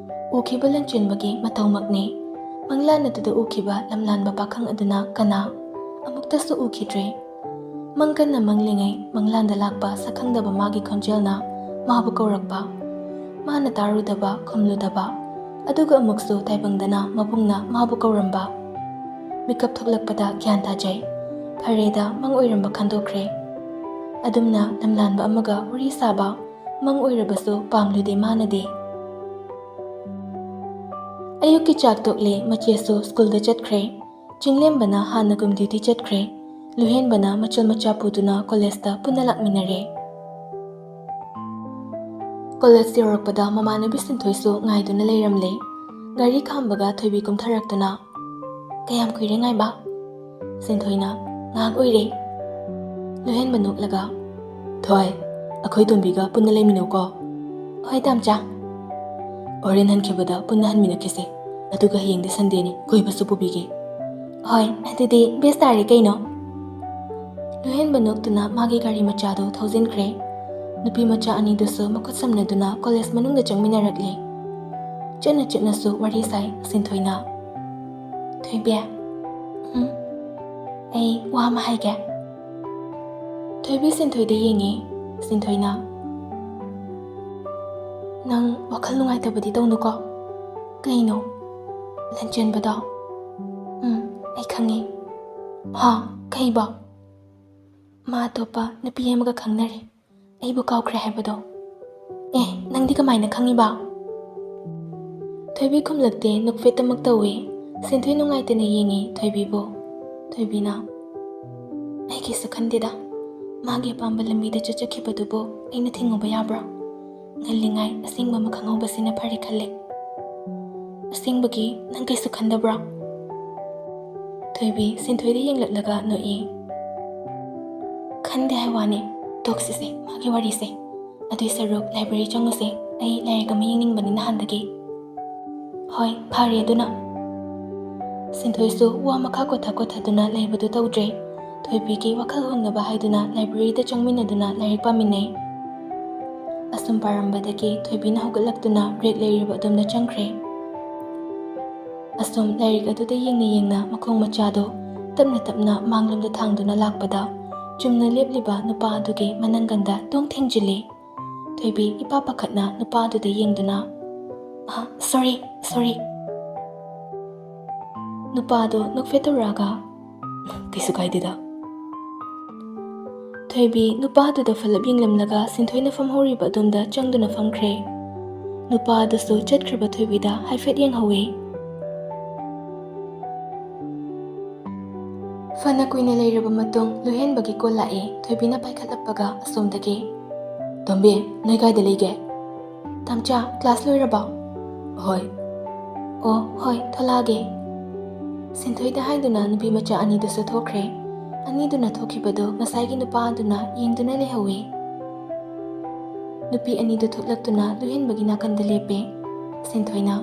ꯎꯈꯤꯕ ꯂꯟꯆꯦꯟꯕꯒꯤ ꯃꯇꯧꯃꯛꯅꯤ꯫ ꯃꯪꯂꯥꯟ ꯑꯗꯨꯗ ꯎꯈꯤꯕ ꯂꯝꯂꯥꯟꯕ ꯄꯥꯈꯪ ꯑꯗꯨꯅ ꯀꯅꯥ? ꯑꯃꯨꯛꯇꯁꯨ ꯎꯈꯤꯗ꯭ꯔꯦ꯫ ꯃꯪ ꯀꯟꯅ ꯃꯪꯂꯤꯉꯩ ꯃꯪꯂꯥꯟꯗ ꯂꯥꯛꯄ ꯁꯛꯈꯪꯗꯕ ꯃꯥꯒꯤ ꯈꯣꯟꯖꯦꯜꯅ ꯃꯥꯕꯨ ꯀꯧꯔꯛꯄ꯫ ꯃꯥꯅ ꯇꯥꯔꯨꯗꯕ, ꯈꯨꯝꯂꯨꯗꯕ, ꯑꯗꯨꯒ ꯑꯃꯨꯛꯁꯨ ꯇꯥꯏꯕꯪꯗꯅ ꯃꯕꯨꯡꯅ ꯃꯥꯕꯨ ꯀꯧꯔꯝꯕ꯫ ꯃꯤꯀꯞ ꯊꯣꯛꯂꯛꯄꯗ ꯒ꯭ꯌꯥꯟ ꯇꯥꯖꯩ꯫ ꯐꯔꯦꯗ, ꯃꯪ ꯑꯣꯏꯔꯝꯕ ꯈꯟꯗꯣꯛꯈ꯭ꯔꯦ꯫ ꯑꯗꯨꯝꯅ ꯂꯝꯂꯥꯟꯕ ꯑꯃꯒ ꯋꯥꯔꯤ ꯁꯥꯕ, ꯃꯪ ꯑꯣꯏꯔꯕꯁꯨ ꯄꯥꯝꯂꯨꯗꯦ ꯃꯥꯅꯗꯤ꯫ ꯑꯌꯨꯛꯀꯤ ꯆꯥꯛ ꯇꯣꯛꯂꯦ, ꯃꯆꯦꯁꯨ ꯁ꯭ꯀꯨꯜꯗ ꯆꯠꯈ꯭ꯔꯦ꯫ ꯆꯤꯡꯂꯦꯝꯕꯅ ꯍꯥꯟꯅꯒꯨꯝ ꯗ꯭ꯌꯨꯇꯤ ꯆꯠꯈ꯭ꯔꯦ꯫ ꯂꯨꯍꯦꯟꯕꯅ ꯃꯆꯜ ꯃꯆꯥ ꯄꯨꯗꯨꯅ ꯀꯣꯂꯦꯖꯇ ꯄꯨꯟꯅ ꯂꯥꯛꯃꯤꯟꯅꯔꯦ꯫ ꯀꯣꯂꯦꯖ ꯌꯧꯔꯛꯄꯗ ꯃꯃꯥꯟꯅꯕꯤ ꯁꯤꯟꯊꯣꯏꯁꯨ ꯉꯥꯏꯗꯨꯅ ꯂꯩꯔꯝꯂꯦ꯫ ꯒꯥꯔꯤ ꯈꯥꯝꯕꯒ ꯊꯣꯏꯕꯤ ꯀꯨꯝꯊꯔꯛꯇꯨꯅ, "ꯀꯌꯥꯝ ꯀꯨꯏꯔꯦ ꯉꯥꯏꯕ?" ꯁꯤꯟꯊꯣꯏꯅ, "ꯉꯥꯏꯍꯥꯛ ꯑꯣꯏꯔꯦ꯫" ꯂꯨꯍꯦꯟꯕ ꯅꯣꯛꯂꯒ, "ꯊꯣꯏ, ꯑꯩꯈꯣꯏ ꯇꯣꯝꯕꯤꯒ ꯄꯨꯟꯅ ꯂꯩꯃꯤꯟꯅꯧꯀꯣ꯫" "ꯍꯣꯏ, ꯇꯥꯝꯆꯥ꯫" "ꯍꯣꯔꯦꯟ ꯍꯟꯈꯤꯕꯗ ꯄꯨꯟꯅ ꯍꯟꯃꯤꯟꯅꯈꯤꯁꯦ꯫ ꯑꯗꯨꯒ ꯍꯌꯦꯡꯗꯤ ꯁꯟꯗꯦꯅꯤ, ꯀꯣꯏꯕꯁꯨ ꯄꯨꯕꯤꯒꯦ꯫" "ꯍꯣꯏ, ꯑꯗꯨꯗꯤ ꯕꯦꯁ ꯇꯥꯔꯦ ꯀꯩꯅꯣ?" ꯂꯨꯍꯦꯟꯕ ꯅꯣꯛꯇꯨꯅ ꯃꯥꯒꯤ ꯒꯥꯔꯤ ꯃꯆꯥꯗꯨ ꯊꯧꯖꯤꯟꯈ꯭ꯔꯦ꯫ ꯅꯨꯄꯤ ꯃꯆꯥ ꯑꯅꯤꯗꯨꯁꯨ ꯃꯈꯨꯠ ꯁꯝꯅꯗꯨꯅ ꯀꯣꯂꯦꯖ ꯃꯅꯨꯡꯗ ꯆꯪꯃꯤꯟꯅꯔꯛꯂꯦ꯫ ꯆꯠꯅ ꯆꯠꯅꯁꯨ ꯋꯥꯔꯤ ꯁꯥꯏ ꯁꯤꯟꯊꯣꯏꯅ꯫ "ꯊꯣꯏꯕꯤ, ꯎꯝ, ꯑꯩ ꯋꯥ ꯑꯃ ꯍꯥꯏꯒꯦ꯫" ꯊꯣꯏꯕꯤ ꯁꯤꯟꯊꯣꯏꯗ ꯌꯦꯡꯉꯤ꯫ ꯁꯤꯟꯊꯣꯏꯅ, "ꯅꯪ ꯋꯥꯈꯜ ꯅꯨꯡꯉꯥꯏꯇꯕꯗꯤ ꯇꯧꯅꯨꯀꯣ?" "ꯀꯩꯅꯣ?" "ꯂꯟꯆꯦꯟꯕꯗꯣ?" "ꯎꯝ, ꯑꯩ ꯈꯪꯉꯤ꯫" "ꯍꯥ? ꯀꯩꯕꯣ?" "ꯃꯥ ꯑꯇꯣꯞꯄ ꯅꯨꯄꯤ ꯑꯃꯒ ꯈꯪꯅꯔꯦ, ꯑꯩꯕꯨ ꯀꯥꯎꯈ꯭ꯔꯦ ꯍꯥꯏꯕꯗꯣ꯫" "ꯑꯦ, ꯅꯪꯗꯤ ꯀꯃꯥꯏꯅ ꯈꯪꯉꯤꯕ?" ꯊꯣꯏꯕꯤ ꯈꯨꯝꯂꯛꯇꯦ, ꯅꯣꯛꯐꯦꯠꯇꯃꯛ ꯇꯧꯏ꯫ ꯁꯤꯟꯊꯣꯏ ꯅꯨꯡꯉꯥꯏꯇꯅ ꯌꯦꯡꯉꯤ ꯊꯣꯏꯕꯤꯕꯨ꯫ ꯊꯣꯏꯕꯤꯅ, "ꯑꯩ ꯀꯩꯁꯨ ꯈꯟꯗꯦꯗ, ꯃꯥꯒꯤ ꯑꯄꯥꯝꯕ ꯂꯝꯕꯤꯗ ꯆꯠꯆꯈꯤꯕꯗꯨꯕꯨ ꯑꯩꯅ ꯊꯤꯡꯉꯨꯕ ꯌꯥꯕ꯭ꯔꯣ? ꯉꯜꯂꯤꯉꯩ ꯑꯁꯦꯡꯕ ꯑꯃ ꯈꯪꯍꯧꯕꯁꯤꯅ ꯐꯔꯦ ꯈꯜꯂꯦ꯫" "ꯑꯁꯦꯡꯕꯒꯤ ꯅꯪ ꯀꯩꯁꯨ ꯈꯟꯗꯕ꯭ꯔꯣ?" ꯊꯣꯏꯕꯤ ꯁꯤꯟꯊꯣꯏꯗ ꯌꯦꯡꯂꯛꯂꯒ ꯅꯣꯛꯏ꯫ "ꯈꯟꯗꯦ ꯍꯥꯏ ꯋꯥꯅꯤ, ꯇꯣꯛꯁꯤꯁꯦ ꯃꯥꯒꯤ ꯋꯥꯔꯤꯁꯦ꯫ ꯑꯗꯨꯏ ꯁꯔꯨꯛ ꯂꯥꯏꯕ꯭ꯔꯦꯔꯤ ꯆꯪꯉꯨꯁꯦ, ꯑꯩ ꯂꯥꯏꯔꯤꯛ ꯑꯃ ꯌꯦꯡꯅꯤꯡꯕꯅꯤ ꯅꯍꯥꯟꯗꯒꯤ꯫" "ꯍꯣꯏ, ꯐꯔꯦ ꯑꯗꯨꯅ꯫" ꯁꯤꯟꯊꯣꯏꯁꯨ ꯋꯥ ꯃꯈꯥ ꯀꯣꯊ ꯀꯣꯊꯗꯨꯅ ꯂꯩꯕꯗꯨ ꯇꯧꯗ꯭ꯔꯦ꯫ ꯊꯣꯏꯕꯤꯒꯤ ꯋꯥꯈꯜ ꯍꯣꯡꯅꯕ ꯍꯥꯏꯗꯨꯅ ꯂꯥꯏꯕ꯭ꯔꯦꯔꯤꯗ ꯆꯪꯃꯤꯟꯅꯗꯨꯅ ꯂꯥꯏꯔꯤꯛ ꯄꯥꯃꯤꯟꯅꯩ꯫ ꯑꯁꯨꯝ ꯄꯥꯔꯝꯕꯗꯒꯤ ꯊꯣꯏꯕꯤꯅ ꯍꯧꯒꯠꯂꯛꯇꯨꯅ ꯔꯦꯛ ꯂꯩꯔꯤꯕ ꯑꯗꯣꯝꯗ ꯆꯪꯈ꯭ꯔꯦ꯫ ꯑꯁꯨꯝ ꯂꯥꯏꯔꯤꯛ ꯑꯗꯨꯗ ꯌꯦꯡꯅ ꯌꯦꯡꯅ ꯃꯈꯣꯡ ꯃꯆꯥꯗꯨ ꯇꯞꯅ ꯇꯞꯅ ꯃꯥꯡꯂꯣꯝꯗ ꯊꯥꯡꯗꯨꯅ ꯂꯥꯛꯄꯗ, ꯆꯨꯝꯅ ꯂꯦꯞꯂꯤꯕ ꯅꯨꯄꯥ ꯑꯗꯨꯒꯤ ꯃꯅꯪꯒꯟꯗ ꯇꯣꯡ ꯊꯦꯡꯖꯤꯜꯂꯤ꯫ ꯊꯣꯏꯕꯤ ꯏꯄꯥ ꯄꯥꯈꯠꯅ ꯅꯨꯄꯥ ꯑꯗꯨꯗ ꯌꯦꯡꯗꯨꯅ, "ꯑ, ꯁꯣꯔꯤ, ꯁꯣꯔꯤ꯫" ꯅꯨꯄꯥꯗꯣ ꯅꯣꯛꯐꯦꯠ ꯇꯧꯔꯛꯑꯒ, "ꯀꯩꯁꯨ ꯀꯥꯏꯗꯦꯗ꯫" ꯊꯣꯏꯕꯤ ꯅꯨꯄꯥꯗꯨꯗ ꯐꯂꯞ ꯌꯦꯡꯂꯝꯂꯒ ꯁꯤꯟꯊꯣꯏꯅ ꯐꯝꯍꯧꯔꯤꯕ ꯑꯗꯣꯝꯗ ꯆꯪꯗꯨꯅ ꯐꯝꯈ꯭ꯔꯦ꯫ ꯅꯨꯄꯥꯗꯨꯁꯨ ꯆꯠꯈ꯭ꯔꯕ ꯊꯣꯏꯕꯤꯗ ꯍꯥꯏꯐꯦꯠ ꯌꯦꯡꯍꯧꯋꯤ꯫ ꯐꯅ ꯀꯨꯏꯅ ꯂꯩꯔꯕ ꯃꯇꯨꯡ ꯂꯨꯍꯦꯟꯕꯒꯤ ꯀꯣꯜ ꯂꯥꯛꯏ꯫ ꯊꯣꯏꯕꯤꯅ ꯄꯥꯏꯈꯠꯂꯛꯄꯒ ꯑꯁꯣꯝꯗꯒꯤ, "ꯇꯣꯝꯕꯤ, ꯅꯣꯏ ꯀꯥꯏꯗ ꯂꯩꯒꯦ?" "ꯇꯥꯝꯆꯥ, ꯀ꯭ꯂꯥꯁ ꯂꯣꯏꯔꯕꯣ?" "ꯍꯣꯏ꯫" "ꯑꯣ, ꯍꯣꯏ, ꯊꯣꯛꯂꯛꯑꯒꯦ꯫" ꯁꯤꯟꯊꯣꯏꯗ ꯍꯥꯏꯗꯨꯅ ꯅꯨꯄꯤ ꯃꯆꯥ ꯑꯅꯤꯗꯨꯁꯨ ꯊꯣꯛꯈ꯭ꯔꯦ꯫ ꯑꯅꯤꯗꯨꯅ ꯊꯣꯛꯈꯤꯕꯗꯨ ꯉꯁꯥꯏꯒꯤ ꯅꯨꯄꯥ ꯑꯗꯨꯅ ꯌꯦꯡꯗꯨꯅ ꯂꯩꯍꯧꯋꯤ꯫ ꯅꯨꯄꯤ ꯑꯅꯤꯗꯨ ꯊꯣꯛꯂꯛꯇꯨꯅ ꯂꯨꯍꯦꯟꯕꯒꯤ ꯅꯥꯀꯟꯗ ꯂꯦꯞꯄꯦ꯫ ꯁꯤꯟꯊꯣꯏꯅ,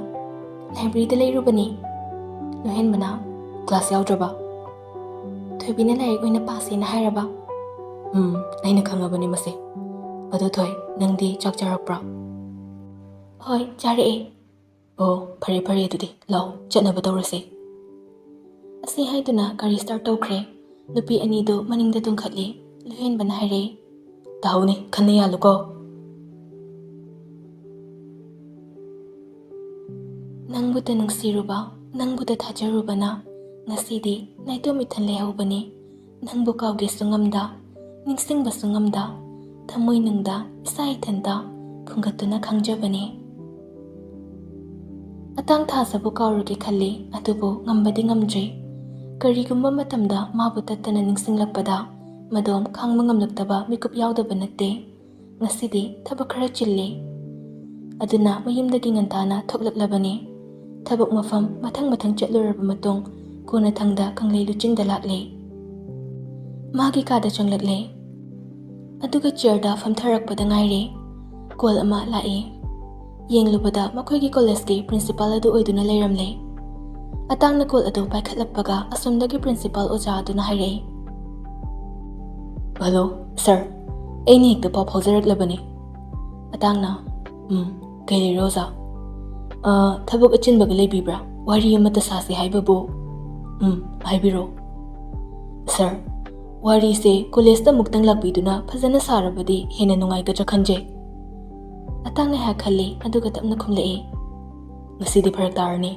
"ꯂꯥꯏꯕ꯭ꯔꯦꯔꯤꯗ ꯂꯩꯔꯨꯕꯅꯤ꯫" ꯂꯨꯍꯦꯟꯕꯅ, ꯀ꯭ꯂꯥꯁ ꯌꯥꯎꯗ꯭ꯔꯕ? ꯊꯣꯏꯕꯤꯅ ꯂꯥꯏꯔꯤꯛ ꯑꯣꯏꯅ ꯄꯥꯁꯦꯅ ꯍꯥꯏꯔꯕ? ꯎꯝ, ꯑꯩꯅ ꯈꯪꯉꯕꯅꯤ ꯃꯁꯦ꯫ ꯑꯗꯣ ꯊꯣꯏ, ꯅꯪꯗꯤ ꯆꯥꯛ ꯆꯥꯔꯛꯄ꯭ꯔꯣ? ꯍꯣꯏ, ꯆꯥꯔꯛꯑꯦ꯫ ꯑꯣ, ꯐꯔꯦ ꯐꯔꯦ, ꯑꯗꯨꯗꯤ ꯂꯥꯛꯑꯣ, ꯆꯠꯅꯕ ꯇꯧꯔꯁꯦ꯫ ꯑꯁꯤ ꯍꯥꯏꯗꯨꯅ ꯒꯥꯔꯤ ꯁ꯭ꯇꯥꯔꯠ ꯇꯧꯈ꯭ꯔꯦ꯫ ꯅꯨꯄꯤ ꯑꯅꯤꯗꯨ ꯃꯅꯤꯡꯗ ꯇꯣꯡꯈꯠꯂꯤ꯫ ꯂꯨꯍꯦꯟꯕꯅ ꯍꯥꯏꯔꯦ, "ꯇꯥꯍꯧꯅꯦ, ꯈꯟꯅ ꯌꯥꯜꯂꯨꯀꯣ꯫ ꯅꯪꯕꯨꯇ ꯅꯨꯡꯁꯤꯔꯨꯕ, ꯅꯪꯕꯨꯇ ꯊꯥꯖꯔꯨꯕꯅ ꯉꯁꯤꯗꯤ ꯅꯥꯏꯇꯣꯝ ꯏꯊꯟ ꯂꯩꯍꯧꯕꯅꯤ꯫ ꯅꯪꯕꯨ ꯀꯥꯎꯒꯦꯁꯨ ꯉꯝꯗ, ꯅꯤꯡꯁꯤꯡꯕꯁꯨ ꯉꯝꯗ, ꯊꯃꯣꯏꯅꯨꯡꯗ ꯏꯁꯥ ꯏꯊꯟꯇ ꯐꯨꯡꯒꯠꯇꯨꯅ ꯈꯪꯖꯕꯅꯤ꯫" ꯑꯇꯥꯡ ꯊꯥꯖꯕ ꯀꯥꯎꯔꯒꯦ ꯈꯜꯂꯤ, ꯑꯗꯨꯕꯨ ꯉꯝꯕꯗꯤ ꯉꯝꯗ꯭ꯔꯤ꯫ ꯀꯔꯤꯒꯨꯝꯕ ꯃꯇꯝꯗ ꯃꯥꯕꯨ ꯇꯠꯇꯅ ꯅꯤꯡꯁꯤꯡꯂꯛꯄꯗ ꯃꯗꯣꯝ ꯈꯥꯡꯕ ꯉꯝꯂꯛꯇꯕ ꯃꯤꯀꯨꯞ ꯌꯥꯎꯗꯕ ꯅꯠꯇꯦ꯫ ꯉꯁꯤꯗꯤ ꯊꯕꯛ ꯈꯔ ꯆꯤꯜꯂꯤ꯫ ꯑꯗꯨꯅ ꯃꯌꯨꯝꯗꯒꯤ ꯉꯟꯇꯥꯅ ꯊꯣꯛꯂꯛꯂꯕꯅꯤ꯫ ꯊꯕꯛ ꯃꯐꯝ ꯃꯊꯪ ꯃꯊꯪ ꯆꯠꯂꯨꯔꯕ ꯃꯇꯨꯡ ꯀꯣꯟꯅꯊꯪꯗ ꯀꯪꯂꯩ ꯂꯨꯆꯤꯡꯗ ꯂꯥꯛꯂꯦ꯫ ꯃꯥꯒꯤ ꯀꯥꯗ ꯆꯪꯂꯛꯂꯦ꯫ ꯑꯗꯨꯒ ꯆꯤꯌꯔꯗ ꯐꯝꯊꯔꯛꯄꯗ ꯉꯥꯏꯔꯦ꯫ ꯀꯣꯜ ꯑꯃ ꯂꯥꯛꯏ꯫ ꯌꯦꯡꯂꯨꯕꯗ ꯃꯈꯣꯏꯒꯤ ꯀꯣꯂꯦꯖꯀꯤ ꯄ꯭ꯔꯤꯟꯁꯤꯄꯥꯜ ꯑꯗꯨ ꯑꯣꯏꯗꯨꯅ ꯂꯩꯔꯝꯂꯦ꯫ ꯑꯇꯥꯡꯅ ꯀꯣꯜ ꯑꯗꯨ ꯄꯥꯏꯈꯠꯂꯛꯄꯒ ꯑꯁꯣꯝꯗꯒꯤ ꯄ꯭ꯔꯤꯟꯁꯤꯄꯥꯜ ꯑꯣꯖꯥ ꯑꯗꯨꯅ ꯍꯥꯏꯔꯛꯏ, "ꯍꯜꯂꯣ, ꯁꯥꯔ꯫ ꯑꯩꯅ ꯍꯦꯛꯇ ꯄꯥꯎ ꯐꯥꯎꯖꯔꯛꯂꯕꯅꯤ꯫" ꯑꯇꯥꯡꯅ, "ꯎꯝ, ꯀꯩ ꯂꯩꯔꯦ ꯑꯣꯖꯥ?" "ꯑ, ꯊꯕꯛ ꯑꯆꯤꯟꯕꯒ ꯂꯩꯕꯤꯕ꯭ꯔꯥ? ꯋꯥꯔꯤ ꯑꯃꯇ ꯁꯥꯁꯤ ꯍꯥꯏꯕꯕꯨ꯫" "ꯎꯝ, ꯍꯥꯏꯕꯤꯔꯣ꯫" "ꯁꯥꯔ, ꯋꯥꯔꯤꯁꯦ ꯀꯣꯂꯦꯖꯇ ꯑꯃꯨꯛꯇꯪ ꯂꯥꯛꯄꯤꯗꯨꯅ ꯐꯖꯅ ꯁꯥꯔꯕꯗꯤ ꯍꯦꯟꯅ ꯅꯨꯡꯉꯥꯏꯒꯗ꯭ꯔꯥ ꯈꯟꯖꯩ꯫" ꯑꯇꯥꯡ ꯉꯥꯏꯍꯥꯛ ꯈꯜꯂꯤ, ꯑꯗꯨꯒ ꯇꯞꯅ ꯈꯨꯝꯂꯛꯏ, "ꯉꯁꯤꯗꯤ ꯐꯔꯛ ꯇꯥꯔꯅꯤ꯫"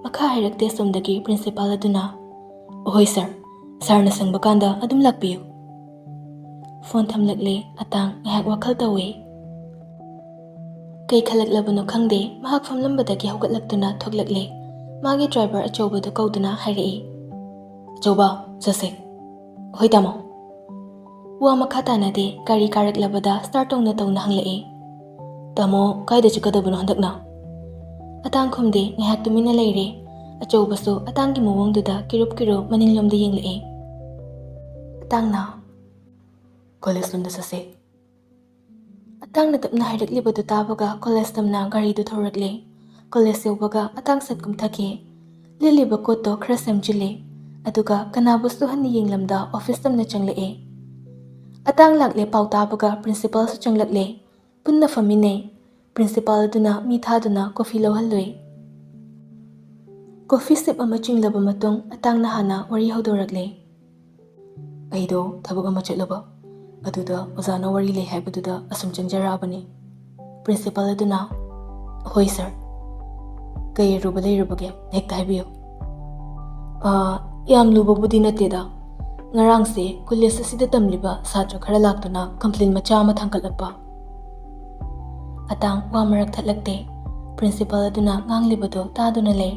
ꯃꯈꯥ ꯍꯥꯏꯔꯛꯇꯦ ꯑꯁꯣꯝꯗꯒꯤ ꯄ꯭ꯔꯤꯟꯁꯤꯄꯥꯜ ꯑꯗꯨꯅ, "ꯑꯍꯣꯏ ꯁꯥꯔ, ꯁꯥꯔꯅ ꯁꯪꯕ ꯀꯥꯟꯗ ꯑꯗꯨꯝ ꯂꯥꯛꯄꯤꯌꯨ꯫" ꯐꯣꯟ ꯊꯝꯂꯛꯂꯦ꯫ ꯑꯇꯥꯡ ꯉꯥꯏꯍꯥꯛ ꯋꯥꯈꯜ ꯇꯧꯏ꯫ ꯀꯩ ꯈꯜꯂꯛꯂꯕꯅꯣ ꯈꯪꯗꯦ, ꯃꯍꯥꯛ ꯐꯝꯂꯝꯕꯗꯒꯤ ꯍꯧꯒꯠꯂꯛꯇꯨꯅ ꯊꯣꯛꯂꯛꯂꯦ꯫ ꯃꯥꯒꯤ ꯗ꯭ꯔꯥꯏꯚꯔ ꯑꯆꯧꯕꯗꯨ ꯀꯧꯗꯨꯅ ꯍꯥꯏꯔꯛꯏ, "ꯑꯆꯧꯕ, ꯆꯠꯁꯦ꯫" "ꯍꯣꯏ ꯇꯥꯃꯣ꯫" ꯋꯥ ꯃꯈꯥ ꯇꯥꯅꯗꯦ, ꯒꯥꯔꯤ ꯀꯥꯔꯛꯂꯕꯗ ꯁ꯭ꯇꯥꯔꯠ ꯇꯧꯅ ꯇꯧꯅ ꯍꯪꯂꯛꯏ, "ꯇꯥꯃꯣ, ꯀꯥꯏꯗ ꯆꯠꯀꯗꯕꯅꯣ ꯍꯟꯗꯛꯅ?" ꯑꯇꯥꯡ ꯈꯨꯝꯗꯦ, ꯉꯥꯏꯍꯥꯛ ꯇꯨꯃꯤꯟꯅ ꯂꯩꯔꯦ꯫ ꯑꯆꯧꯕꯁꯨ ꯑꯇꯥꯡꯒꯤ ꯃꯑꯣꯡꯗꯨꯗ ꯀꯤꯔꯨꯞ ꯀꯤꯔꯨꯞ ꯃꯅꯤꯡꯂꯣꯝꯗ ꯌꯦꯡꯂꯛꯏ꯫ ꯑꯇꯥꯡꯅ, "ꯀꯣꯂꯦꯖ ꯂꯣꯝꯗ ꯆꯠꯁꯦ꯫" ꯑꯇꯥꯡꯅ ꯇꯞꯅ ꯍꯥꯏꯔꯛꯂꯤꯕꯗꯨ ꯇꯥꯕꯒ ꯀꯣꯂꯦꯖ ꯇꯝꯅ ꯒꯥꯔꯤꯗꯨ ꯊꯧꯔꯛꯂꯦ꯫ ꯀꯣꯂꯦꯖ ꯌꯧꯕꯒ ꯑꯇꯥꯡ ꯁꯠ ꯀꯨꯝꯊꯈꯤ꯫ ꯂꯤꯠꯂꯤꯕ ꯀꯣꯠꯇꯣ ꯈꯔ ꯁꯦꯝꯖꯤꯜꯂꯦ, ꯑꯗꯨꯒ ꯀꯅꯥꯕꯨꯁꯨ ꯍꯟꯅ ꯌꯦꯡꯂꯝꯗ ꯑꯣꯐꯤꯁ ꯇꯝꯅ ꯆꯪꯂꯛꯑꯦ꯫ ꯑꯇꯥꯡ ꯂꯥꯛꯂꯦ ꯄꯥꯎ ꯇꯥꯕꯒ ꯄ꯭ꯔꯤꯟꯁꯤꯄꯥꯜꯁꯨ ꯆꯪꯂꯛꯂꯦ꯫ ꯄꯨꯟꯅ ꯐꯝꯃꯤꯟꯅꯩ꯫ ꯄ꯭ꯔꯤꯟꯁꯤꯄꯥꯜ ꯑꯗꯨꯅ ꯃꯤ ꯊꯥꯗꯨꯅ ꯀꯣꯐꯤ ꯂꯧꯍꯜꯂꯨꯏ꯫ ꯀꯣꯐꯤ ꯁꯤꯞ ꯑꯃ ꯆꯤꯡꯂꯕ ꯃꯇꯨꯡ ꯑꯇꯥꯡꯅ ꯍꯥꯟꯅ ꯋꯥꯔꯤ ꯍꯧꯗꯣꯔꯛꯂꯦ꯫ "ꯑꯩꯗꯣ ꯊꯕꯛ ꯑꯃ ꯆꯠꯂꯨꯕ, ꯑꯗꯨꯗ ꯑꯣꯖꯥꯅ ꯋꯥꯔꯤ ꯂꯩ ꯍꯥꯏꯕꯗꯨꯗ ꯑꯁꯨꯝ ꯆꯪꯖꯔꯛꯑꯕꯅꯤ꯫" ꯄ꯭ꯔꯤꯟꯁꯤꯄꯥꯜ ꯑꯗꯨꯅ, "ꯍꯣꯏ ꯁꯥꯔ, ꯀꯩ ꯑꯔꯨꯕ ꯂꯩꯔꯕꯒꯦ? ꯍꯦꯛꯇ ꯍꯥꯏꯕꯤꯌꯨ꯫" "ꯑꯥ, ꯌꯥꯝ ꯂꯨꯕꯕꯨꯗꯤ ꯅꯠꯇꯦꯗ꯫ ꯉꯔꯥꯡꯁꯦ ꯀꯣꯂꯦꯖ ꯑꯁꯤꯗ ꯇꯝꯂꯤꯕ ꯁꯥꯇ꯭ꯔ ꯈꯔ ꯂꯥꯛꯇꯨꯅ ꯀꯝꯄ꯭ꯂꯦꯟ ꯃꯆꯥ ꯑꯃ ꯊꯥꯡꯒꯠꯂꯛꯄ꯫" ꯑꯇꯥꯡ ꯋꯥ ꯃꯔꯛ ꯊꯠꯂꯛꯇꯦ꯫ ꯄ꯭ꯔꯤꯟꯁꯤꯄꯥꯜ ꯑꯗꯨꯅ ꯉꯥꯡꯂꯤꯕꯗꯨ ꯇꯥꯗꯨꯅ ꯂꯩ꯫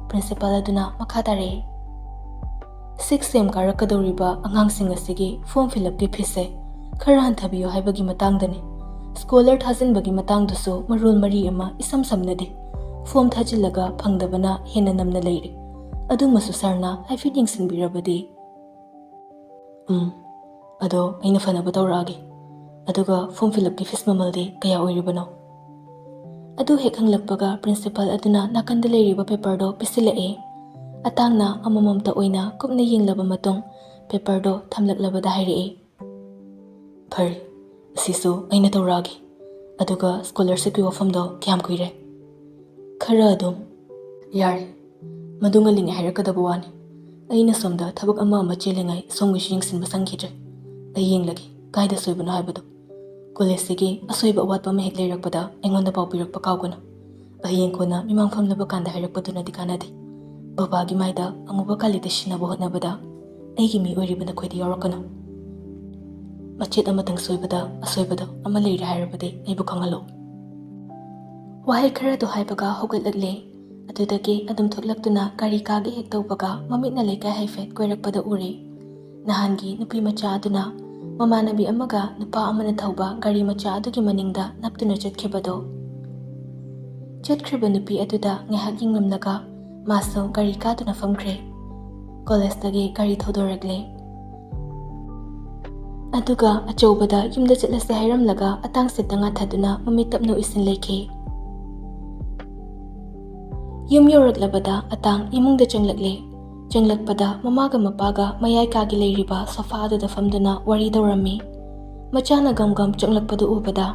ꯄ꯭ꯔꯤꯟꯁꯤꯄꯥꯜ ꯑꯗꯨꯅ ꯃꯈꯥ ꯇꯥꯔꯛꯏ, "ꯁꯤꯛꯁ ꯁꯦꯝ ꯀꯥꯔꯛꯀꯗꯧꯔꯤꯕ ꯑꯉꯥꯡꯁꯤꯡ ꯑꯁꯤꯒꯤ ꯐꯣꯔꯝ ꯐꯤꯜ ꯑꯞꯀꯤ ꯐꯤꯁꯁꯦ ꯈꯔ ꯍꯟꯊꯕꯤꯌꯨ ꯍꯥꯏꯕꯒꯤ ꯃꯇꯥꯡꯗꯅꯤ꯫ ꯁ꯭ꯀꯣꯂꯔ ꯊꯥꯖꯤꯟꯕꯒꯤ ꯃꯇꯥꯡꯗꯨꯁꯨ ꯃꯔꯣꯜ ꯃꯔꯤ ꯑꯃ ꯏꯁꯝ ꯁꯝꯅꯗꯦ꯫ ꯐꯣꯔꯝ ꯊꯥꯖꯤꯜꯂꯒ ꯐꯪꯗꯕꯅ ꯍꯦꯟꯅ ꯅꯝꯅ ꯂꯩꯔꯦ꯫ ꯑꯗꯨꯃꯁꯨ ꯁꯥꯔꯅ ꯍꯥꯏꯐꯦꯠ ꯌꯦꯡꯁꯤꯟꯕꯤꯔꯕꯗꯤ꯫" "ꯎꯝ, ꯑꯗꯣ ꯑꯩꯅ ꯐꯅꯕ ꯇꯧꯔꯛꯑꯒꯦ꯫ ꯑꯗꯨꯒ ꯐꯣꯔꯝ ꯐꯤꯜ ꯑꯞꯀꯤ ꯐꯤꯁ ꯃꯃꯜꯗꯤ ꯀꯌꯥ ꯑꯣꯏꯔꯤꯕꯅꯣ?" ꯑꯗꯨ ꯍꯦꯛ ꯍꯪꯂꯛꯄꯒ ꯄ꯭ꯔꯤꯟꯁꯤꯄꯥꯜ ꯑꯗꯨꯅ ꯅꯥꯀꯟꯗ ꯂꯩꯔꯤꯕ ꯄꯦꯄꯔꯗꯣ ꯄꯤꯁꯤꯜꯂꯛꯑꯦ꯫ ꯑꯇꯥꯡꯅ ꯑꯃꯃꯝꯇ ꯑꯣꯏꯅ ꯀꯨꯞꯅ ꯌꯦꯡꯂꯕ ꯃꯇꯨꯡ ꯄꯦꯄꯔꯗꯣ ꯊꯝꯂꯛꯂꯕꯗ ꯍꯥꯏꯔꯛꯑꯦ, "ꯐꯔꯦ, ꯑꯁꯤꯁꯨ ꯑꯩꯅ ꯇꯧꯔꯛꯑꯒꯦ꯫ ꯑꯗꯨꯒ ꯁ꯭ꯀꯣꯂꯔꯁꯤꯞꯀꯤ ꯋꯥꯐꯝꯗꯣ ꯀꯌꯥꯝ ꯀꯨꯏꯔꯦ?" "ꯈꯔ ꯑꯗꯨꯝ꯫" "ꯌꯥꯔꯦ, ꯃꯗꯨ ꯉꯜꯂꯤꯉꯩ ꯍꯥꯏꯔꯛꯀꯗꯕ ꯋꯥꯅꯤ꯫ ꯑꯩꯅ ꯁꯣꯝꯗ ꯊꯕꯛ ꯑꯃ ꯑꯃ ꯆꯦꯜꯂꯤꯉꯩ ꯁꯣꯝꯒꯤꯁꯨ ꯌꯦꯡꯁꯤꯟꯕ ꯁꯪꯈꯤꯗ꯭ꯔꯦ꯫ ꯑꯩ ꯌꯦꯡꯂꯒꯦ, ꯀꯥꯏꯗ ꯁꯣꯏꯕꯅꯣ ꯍꯥꯏꯕꯗꯣ꯫ ꯀꯣꯂꯦꯖꯁꯤꯒꯤ ꯑꯁꯣꯏꯕ ꯑꯋꯥꯠꯄ ꯑꯃ ꯍꯦꯛ ꯂꯩꯔꯛꯄꯗ ꯑꯩꯉꯣꯟꯗ ꯄꯥꯎ ꯄꯤꯔꯛꯄ ꯀꯥꯎꯒꯅꯨ꯫ ꯍꯌꯦꯡ ꯀꯣꯟꯅ ꯃꯤꯃꯥꯡ ꯐꯝꯂꯕ ꯀꯥꯟꯗ ꯍꯥꯏꯔꯛꯄꯗꯨꯅꯗꯤ ꯀꯥꯟꯅꯗꯦ꯫ ꯕꯕꯥꯒꯤ ꯃꯥꯏꯗ ꯑꯃꯨꯕ ꯀꯥꯂꯤꯗ ꯁꯤꯟꯅꯕ ꯍꯣꯠꯅꯕꯗ ꯑꯩꯒꯤ ꯃꯤ ꯑꯣꯏꯔꯤꯕ ꯅꯈꯣꯏꯗꯤ ꯌꯥꯎꯔꯛꯀꯅꯨ꯫ ꯃꯆꯦꯠ ꯑꯃꯇꯪ ꯁꯣꯏꯕꯗ ꯑꯁꯣꯏꯕꯗꯣ ꯑꯃ ꯂꯩꯔꯦ ꯍꯥꯏꯔꯕꯗꯤ ꯑꯩꯕꯨ ꯈꯪꯍꯜꯂꯨ꯫" ꯋꯥꯍꯩ ꯈꯔꯗꯣ ꯍꯥꯏꯕꯒ ꯍꯧꯒꯠꯂꯛꯂꯦ꯫ ꯑꯗꯨꯗꯒꯤ ꯑꯗꯨꯝ ꯊꯣꯛꯂꯛꯇꯨꯅ ꯒꯥꯔꯤ ꯀꯥꯒꯦ ꯍꯦꯛ ꯇꯧꯕꯒ ꯃꯃꯤꯠꯅ ꯂꯩꯀꯥꯏ ꯍꯥꯏꯐꯦꯠ ꯀꯣꯏꯔꯛꯄꯗ ꯎꯔꯦ꯫ ꯅꯍꯥꯟꯒꯤ ꯅꯨꯄꯤ ꯃꯆꯥ ꯑꯗꯨꯅ ꯃꯃꯥꯟꯅꯕꯤ ꯑꯃꯒ ꯅꯨꯄꯥ ꯑꯃꯅ ꯊꯧꯕ ꯒꯥꯔꯤ ꯃꯆꯥ ꯑꯗꯨꯒꯤ ꯃꯅꯤꯡꯗ ꯅꯞꯇꯨꯅ ꯆꯠꯈꯤꯕꯗꯣ꯫ ꯆꯠꯈ꯭ꯔꯤꯕ ꯅꯨꯄꯤ ꯑꯗꯨꯗ ꯉꯥꯏꯍꯥꯛ ꯌꯦꯡꯂꯝꯂꯒ ꯃꯥꯁꯨ ꯒꯥꯔꯤ ꯀꯥꯗꯨꯅ ꯐꯝꯈ꯭ꯔꯦ꯫ ꯀꯣꯂꯦꯖꯇꯒꯤ ꯒꯥꯔꯤ ꯊꯧꯗꯣꯔꯛꯂꯦ꯫ ꯑꯗꯨꯒ ꯑꯆꯧꯕꯗ ꯌꯨꯝꯗ ꯆꯠꯂꯁꯦ ꯍꯥꯏꯔꯝꯂꯒ ꯑꯇꯥꯡ ꯁꯤꯠꯇ ꯉꯥꯊꯗꯨꯅ ꯃꯃꯤꯠ ꯇꯞꯅ ꯎꯏꯁꯤꯟ ꯂꯩꯈꯤ꯫ ꯌꯨꯝ ꯌꯧꯔꯛꯂꯕꯗ ꯑꯇꯥꯡ ꯏꯃꯨꯡꯗ ꯆꯪꯂꯛꯂꯦ꯫ ꯆꯪꯂꯛꯄꯗ ꯃꯃꯥꯒ ꯃꯄꯥꯒ ꯃꯌꯥꯏ ꯀꯥꯒꯤ ꯂꯩꯔꯤꯕ ꯁꯣꯐꯥ ꯑꯗꯨꯗ ꯐꯝꯗꯨꯅ ꯋꯥꯔꯤ ꯇꯧꯔꯝꯃꯤ꯫ ꯃꯆꯥꯅ ꯒꯝ ꯒꯝ ꯆꯪꯂꯛꯄꯗꯨ ꯎꯕꯗ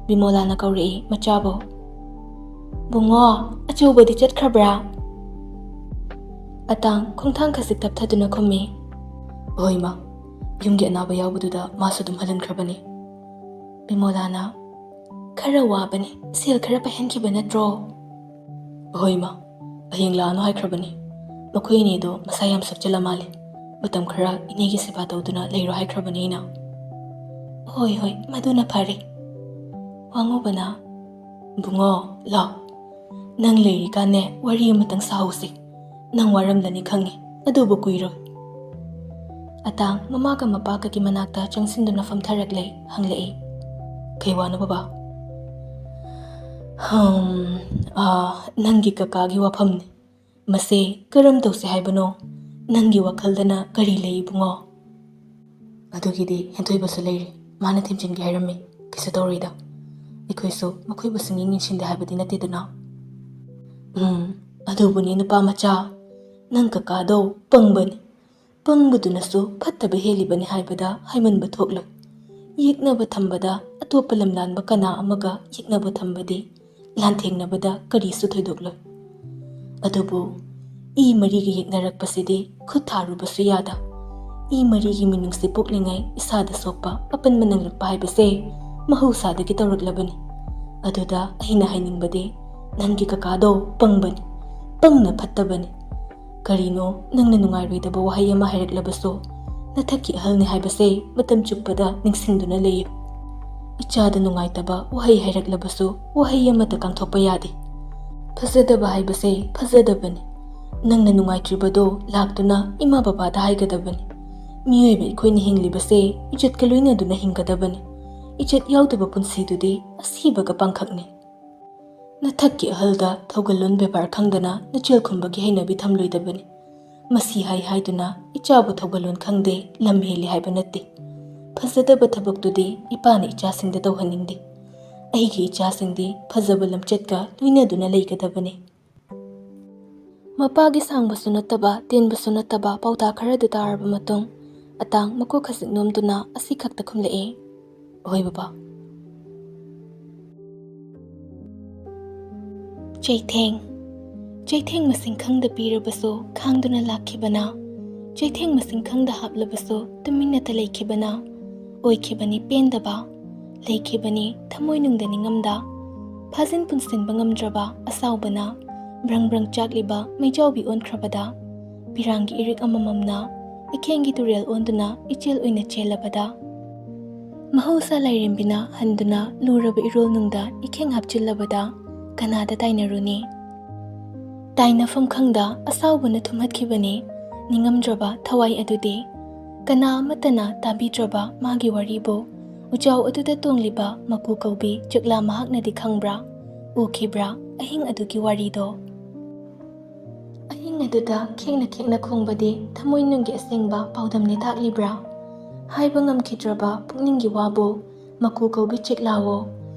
ꯕꯤꯃꯣꯂꯥꯅ ꯀꯧꯔꯛꯏ ꯃꯆꯥꯕꯨ꯫ "ꯕꯨꯡꯉꯣ, ꯑꯆꯧꯕꯗꯤ ꯆꯠꯈ꯭ꯔꯕ꯭ꯔꯥ?" ꯑꯇꯥꯡ ꯈꯣꯡꯊꯥꯡ ꯈꯖꯤꯛ ꯇꯞꯊꯗꯨꯅ ꯈꯨꯝꯃꯤ꯫ "ꯍꯣꯏ ꯃꯥ, ꯌꯨꯝꯒꯤ ꯑꯅꯥꯕ ꯌꯥꯎꯕꯗꯨꯗ ꯃꯥꯁꯨ ꯑꯗꯨꯝ ꯍꯜꯍꯟꯈ꯭ꯔꯕꯅꯤ꯫" ꯕꯤꯃꯣꯂꯥꯅ, "ꯈꯔ ꯋꯥꯕꯅꯤ, ꯁꯦꯜ ꯈꯔ ꯄꯥꯏꯍꯟꯈꯤꯕ ꯅꯠꯇ꯭ꯔꯣ?" "ꯍꯣꯏ ꯃꯥ, ꯍꯌꯦꯡ ꯂꯥꯛꯑꯅꯨ ꯍꯥꯏꯈ꯭ꯔꯕꯅꯤ꯫ ꯃꯈꯣꯏ ꯑꯅꯤꯗꯣ ꯃꯁꯥ ꯌꯥꯝ ꯁꯣꯛꯆꯜꯂ ꯃꯥꯜꯂꯦ꯫ ꯃꯇꯝ ꯈꯔ ꯏꯅꯦꯒꯤ ꯁꯦꯕꯥ ꯇꯧꯗꯨꯅ ꯂꯩꯔꯣ ꯍꯥꯏꯈ꯭ꯔꯕꯅꯤ ꯑꯩꯅ꯫" "ꯍꯣꯏ ꯍꯣꯏ, ꯃꯗꯨꯅ ꯐꯔꯦ꯫ ꯋꯥꯉꯨꯕꯅ, ꯕꯨꯡꯉꯣ, ꯂꯥꯎ꯫ ꯅꯪ ꯂꯩꯔꯤꯀꯥꯟꯅꯦ ꯋꯥꯔꯤ ꯑꯃꯇꯪ ꯁꯥꯍꯧꯁꯤ꯫ ꯅꯪ ꯋꯥꯔꯝꯂꯅꯤ ꯈꯪꯉꯤ, ꯑꯗꯨꯕꯨ ꯀꯨꯏꯔꯣꯏ꯫" ꯑꯇꯥꯡ ꯃꯃꯥꯒ ꯃꯄꯥꯒꯒꯤ ꯃꯅꯥꯛꯇ ꯆꯪꯁꯤꯟꯗꯨꯅ ꯐꯝꯊꯔꯛꯂꯦ, ꯍꯪꯂꯛꯏ, "ꯀꯩ ꯋꯥꯅꯣ ꯕꯕꯥ?" "ꯍꯝ, ꯑꯥ, ꯅꯪꯒꯤ ꯀꯀꯥꯒꯤ ꯋꯥꯐꯝꯅꯤ꯫ ꯃꯁꯦ ꯀꯔꯝ ꯇꯧꯁꯦ ꯍꯥꯏꯕꯅꯣ? ꯅꯪꯒꯤ ꯋꯥꯈꯜꯗꯅ ꯀꯔꯤ ꯂꯩ ꯏꯕꯨꯡꯉꯣ?" "ꯑꯗꯨꯒꯤꯗꯤ ꯍꯦꯟꯊꯣꯏꯕꯁꯨ ꯂꯩꯔꯤ, ꯃꯥꯅ ꯊꯦꯝꯖꯤꯟꯒꯦ ꯍꯥꯏꯔꯝꯃꯤ꯫ ꯀꯩꯁꯨ ꯇꯧꯔꯣꯏꯗ꯫ ꯑꯩꯈꯣꯏꯁꯨ ꯃꯈꯣꯏꯕꯨ ꯁꯨꯡꯌꯦꯡ ꯌꯦꯡꯁꯤꯟꯗꯦ ꯍꯥꯏꯕꯗꯤ ꯅꯠꯇꯦꯗꯅ꯫" "ꯎꯝ, ꯑꯗꯨꯕꯨꯅꯤ ꯅꯨꯄꯥ ꯃꯆꯥ, ꯅꯪ ꯀꯀꯥꯗꯣ ꯄꯪꯕꯅꯤ꯫ ꯄꯪꯕꯗꯨꯅꯁꯨ ꯐꯠꯇꯕ ꯍꯦꯜꯂꯤꯕꯅꯤ ꯍꯥꯏꯕꯗ ꯍꯥꯏꯃꯟꯕ ꯊꯣꯛꯂꯣꯏ꯫ ꯌꯦꯛꯅꯕ ꯊꯝꯕꯗ ꯑꯇꯣꯞꯄ ꯂꯝꯂꯥꯟꯕ ꯀꯅꯥ ꯑꯃꯒ ꯌꯦꯛꯅꯕ ꯊꯝꯕꯗꯤ ꯂꯥꯟꯊꯦꯡꯅꯕꯗ ꯀꯔꯤꯁꯨ ꯊꯣꯏꯗꯣꯛꯂꯣꯏ꯫ ꯑꯗꯨꯕꯨ ꯏ ꯃꯔꯤꯒ ꯌꯦꯛꯅꯔꯛꯄꯁꯤꯗꯤ ꯈꯨꯠ ꯊꯥꯔꯨꯕꯁꯨ ꯌꯥꯗ꯫ ꯏ ꯃꯔꯤꯒꯤ ꯃꯤꯅꯨꯡꯁꯤ ꯄꯣꯛꯂꯤꯉꯩ ꯏꯁꯥꯗ ꯁꯣꯛꯄ ꯑꯄꯟꯕ ꯅꯪꯂꯛꯄ ꯍꯥꯏꯕꯁꯦ ꯃꯍꯧꯁꯥꯗꯒꯤ ꯇꯧꯔꯛꯂꯕꯅꯤ꯫ ꯑꯗꯨꯗ ꯑꯩꯅ ꯍꯥꯏꯅꯤꯡꯕꯗꯤ ꯅꯪꯒꯤ ꯀꯀꯥꯗꯣ ꯄꯪꯕꯅꯤ, ꯄꯪꯅ ꯐꯠꯇꯕꯅꯤ꯫ ꯀꯔꯤꯅꯣ ꯅꯪꯅ ꯅꯨꯡꯉꯥꯏꯔꯣꯏꯗꯕ ꯋꯥꯍꯩ ꯑꯃ ꯍꯥꯏꯔꯛꯂꯕꯁꯨ ꯅꯊꯛꯀꯤ ꯑꯍꯜꯅꯤ ꯍꯥꯏꯕꯁꯦ ꯃꯇꯝ ꯆꯨꯞꯄꯗ ꯅꯤꯡꯁꯤꯡꯗꯨꯅ ꯂꯩꯌꯨ꯫ ꯏꯆꯥꯗ ꯅꯨꯡꯉꯥꯏꯇꯕ ꯋꯥꯍꯩ ꯍꯥꯏꯔꯛꯂꯕꯁꯨ ꯋꯥꯍꯩ ꯑꯃꯠꯇ ꯀꯥꯡꯊꯣꯛꯄ ꯌꯥꯗꯦ꯫ ꯐꯖꯗꯕ ꯍꯥꯏꯕꯁꯦ ꯐꯖꯗꯕꯅꯤ꯫ ꯅꯪꯅ ꯅꯨꯡꯉꯥꯏꯇ꯭ꯔꯤꯕꯗꯣ ꯂꯥꯛꯇꯨꯅ ꯏꯃꯥ ꯕꯕꯥꯗ ꯍꯥꯏꯒꯗꯕꯅꯤ꯫ ꯃꯤꯑꯣꯏꯕ ꯑꯩꯈꯣꯏꯅ ꯍꯤꯡꯂꯤꯕꯁꯦ ꯏꯖꯠꯀ ꯂꯣꯏꯅꯗꯨꯅ ꯍꯤꯡꯒꯗꯕꯅꯤ꯫ ꯏꯖꯠ ꯌꯥꯎꯗꯕ ꯄꯨꯟꯁꯤꯗꯨꯗꯤ ꯑꯁꯤꯕꯒ ꯄꯥꯡꯈꯛꯅꯤ꯫ ꯅꯊꯛꯀꯤ ꯑꯍꯜꯗ ꯊꯧꯒꯜꯂꯣꯟ ꯕꯦꯕꯥꯔ ꯈꯪꯗꯅ ꯅꯆꯦꯜ ꯈꯨꯝꯕꯒꯤ ꯍꯩꯅꯕꯤ ꯊꯝꯂꯣꯏꯗꯕꯅꯤ꯫ ꯃꯁꯤ ꯍꯥꯏ ꯍꯥꯏꯗꯨꯅ ꯏꯆꯥꯕꯨ ꯊꯧꯒꯜꯂꯣꯟ ꯈꯪꯗꯦ, ꯂꯝ ꯍꯦꯜꯂꯤ ꯍꯥꯏꯕ ꯅꯠꯇꯦ꯫ ꯐꯖꯗꯕ ꯊꯕꯛꯇꯨꯗꯤ ꯏꯄꯥꯅ ꯏꯆꯥꯁꯤꯡꯗ ꯇꯧꯍꯟꯅꯤꯡꯗꯦ꯫ ꯑꯩꯒꯤ ꯏꯆꯥꯁꯤꯡꯗꯤ ꯐꯖꯕ ꯂꯝꯆꯠꯀ ꯂꯣꯏꯅꯗꯨꯅ ꯂꯩꯒꯗꯕꯅꯤ꯫ ꯃꯄꯥꯒꯤ ꯁꯥꯡꯕꯁꯨ ꯅꯠꯇꯕ, ꯇꯦꯟꯕꯁꯨ ꯅꯠꯇꯕ ꯄꯥꯎꯇꯥꯛ ꯈꯔꯗꯨ ꯇꯥꯔꯕ ꯃꯇꯨꯡ, ꯑꯇꯥꯡ ꯃꯀꯣꯛ ꯈꯖꯤꯛ ꯅꯣꯝꯗꯨꯅ ꯑꯁꯤ ꯈꯛꯇ ꯈꯨꯝꯂꯛꯏ, "ꯍꯣꯏ ꯕꯕꯥ"꯫ ꯆꯩꯊꯦꯡ꯫ ꯆꯩꯊꯦꯡ ꯃꯁꯤꯡ ꯈꯪꯗ ꯄꯤꯔꯕꯁꯨ ꯈꯥꯡꯗꯨꯅ ꯂꯥꯛꯈꯤꯕꯅ, ꯆꯩꯊꯦꯡ ꯃꯁꯤꯡ ꯈꯪꯗ ꯍꯥꯞꯂꯕꯁꯨ ꯇꯨꯃꯤꯟꯅꯇ ꯂꯩꯈꯤꯕꯅ, ꯑꯣꯏꯈꯤꯕꯅꯤ ꯄꯦꯟꯗꯕ, ꯂꯩꯈꯤꯕꯅꯤ ꯊꯃꯣꯏꯅꯨꯡꯗ ꯅꯤꯡꯉꯝꯗ꯫ ꯐꯥꯖꯤꯟ ꯄꯨꯟꯁꯤꯟꯕ ꯉꯝꯗ꯭ꯔꯕ ꯑꯁꯥꯎꯕꯅ, ꯕ꯭ꯔꯪ ꯕ꯭ꯔꯪ ꯆꯥꯛꯂꯤꯕ ꯃꯩꯖꯥꯎꯕꯤ ꯑꯣꯟꯈ꯭ꯔꯕꯗ, ꯄꯤꯔꯥꯡꯒꯤ ꯏꯔꯤꯛ ꯑꯃꯃꯝꯅ ꯏꯈꯦꯡꯒꯤ ꯇꯨꯔꯦꯜ ꯑꯣꯟꯗꯨꯅ ꯏꯆꯦꯜ ꯑꯣꯏꯅ ꯆꯦꯜꯂꯕꯗ, ꯃꯍꯧꯁꯥ ꯂꯥꯏꯔꯦꯝꯕꯤꯅ ꯍꯟꯗꯨꯅ ꯂꯨꯔꯕ ꯏꯔꯣꯜꯅꯨꯡꯗ ꯏꯈꯦꯡ ꯍꯥꯞꯆꯤꯜꯂꯕꯗ, ꯀꯅꯥꯗ ꯇꯥꯏꯅꯔꯨꯅꯤ? ꯇꯥꯏꯅꯐꯝ ꯈꯪꯗ ꯑꯁꯥꯎꯕꯅ ꯊꯨꯝꯍꯠꯈꯤꯕꯅꯤ ꯅꯤꯡꯉꯝꯗ꯭ꯔꯕ ꯊꯋꯥꯏ ꯑꯗꯨꯗꯤ꯫ ꯀꯅꯥ ꯑꯃꯠꯇꯅ ꯇꯥꯕꯤꯗ꯭ꯔꯕ ꯃꯥꯒꯤ ꯋꯥꯔꯤꯕꯨ ꯎꯖꯥꯎ ꯑꯗꯨꯗ ꯇꯣꯡꯂꯤꯕ ꯃꯀꯨ ꯀꯧꯕꯤ ꯆꯦꯛꯂꯥ ꯃꯍꯥꯛꯅꯗꯤ ꯈꯪꯕ꯭ꯔꯥ? ꯎꯈꯤꯕ꯭ꯔꯥ ꯑꯍꯤꯡ ꯑꯗꯨꯒꯤ ꯋꯥꯔꯤꯗꯣ? ꯑꯍꯤꯡ ꯑꯗꯨꯗ ꯈꯦꯡꯅ ꯈꯦꯡꯅ ꯈꯣꯡꯕꯗꯤ ꯊꯃꯣꯏꯅꯨꯡꯒꯤ ꯑꯁꯦꯡꯕ ꯄꯥꯎꯗꯝꯅꯤ ꯇꯥꯛꯂꯤꯕ꯭ꯔꯥ? ꯍꯥꯏꯕ ꯉꯝꯈꯤꯗ꯭ꯔꯕ ꯄꯨꯛꯅꯤꯡꯒꯤ ꯋꯥꯕꯨ ꯃꯀꯨ ꯀꯧꯕꯤ ꯆꯦꯛꯂꯥꯋꯣ,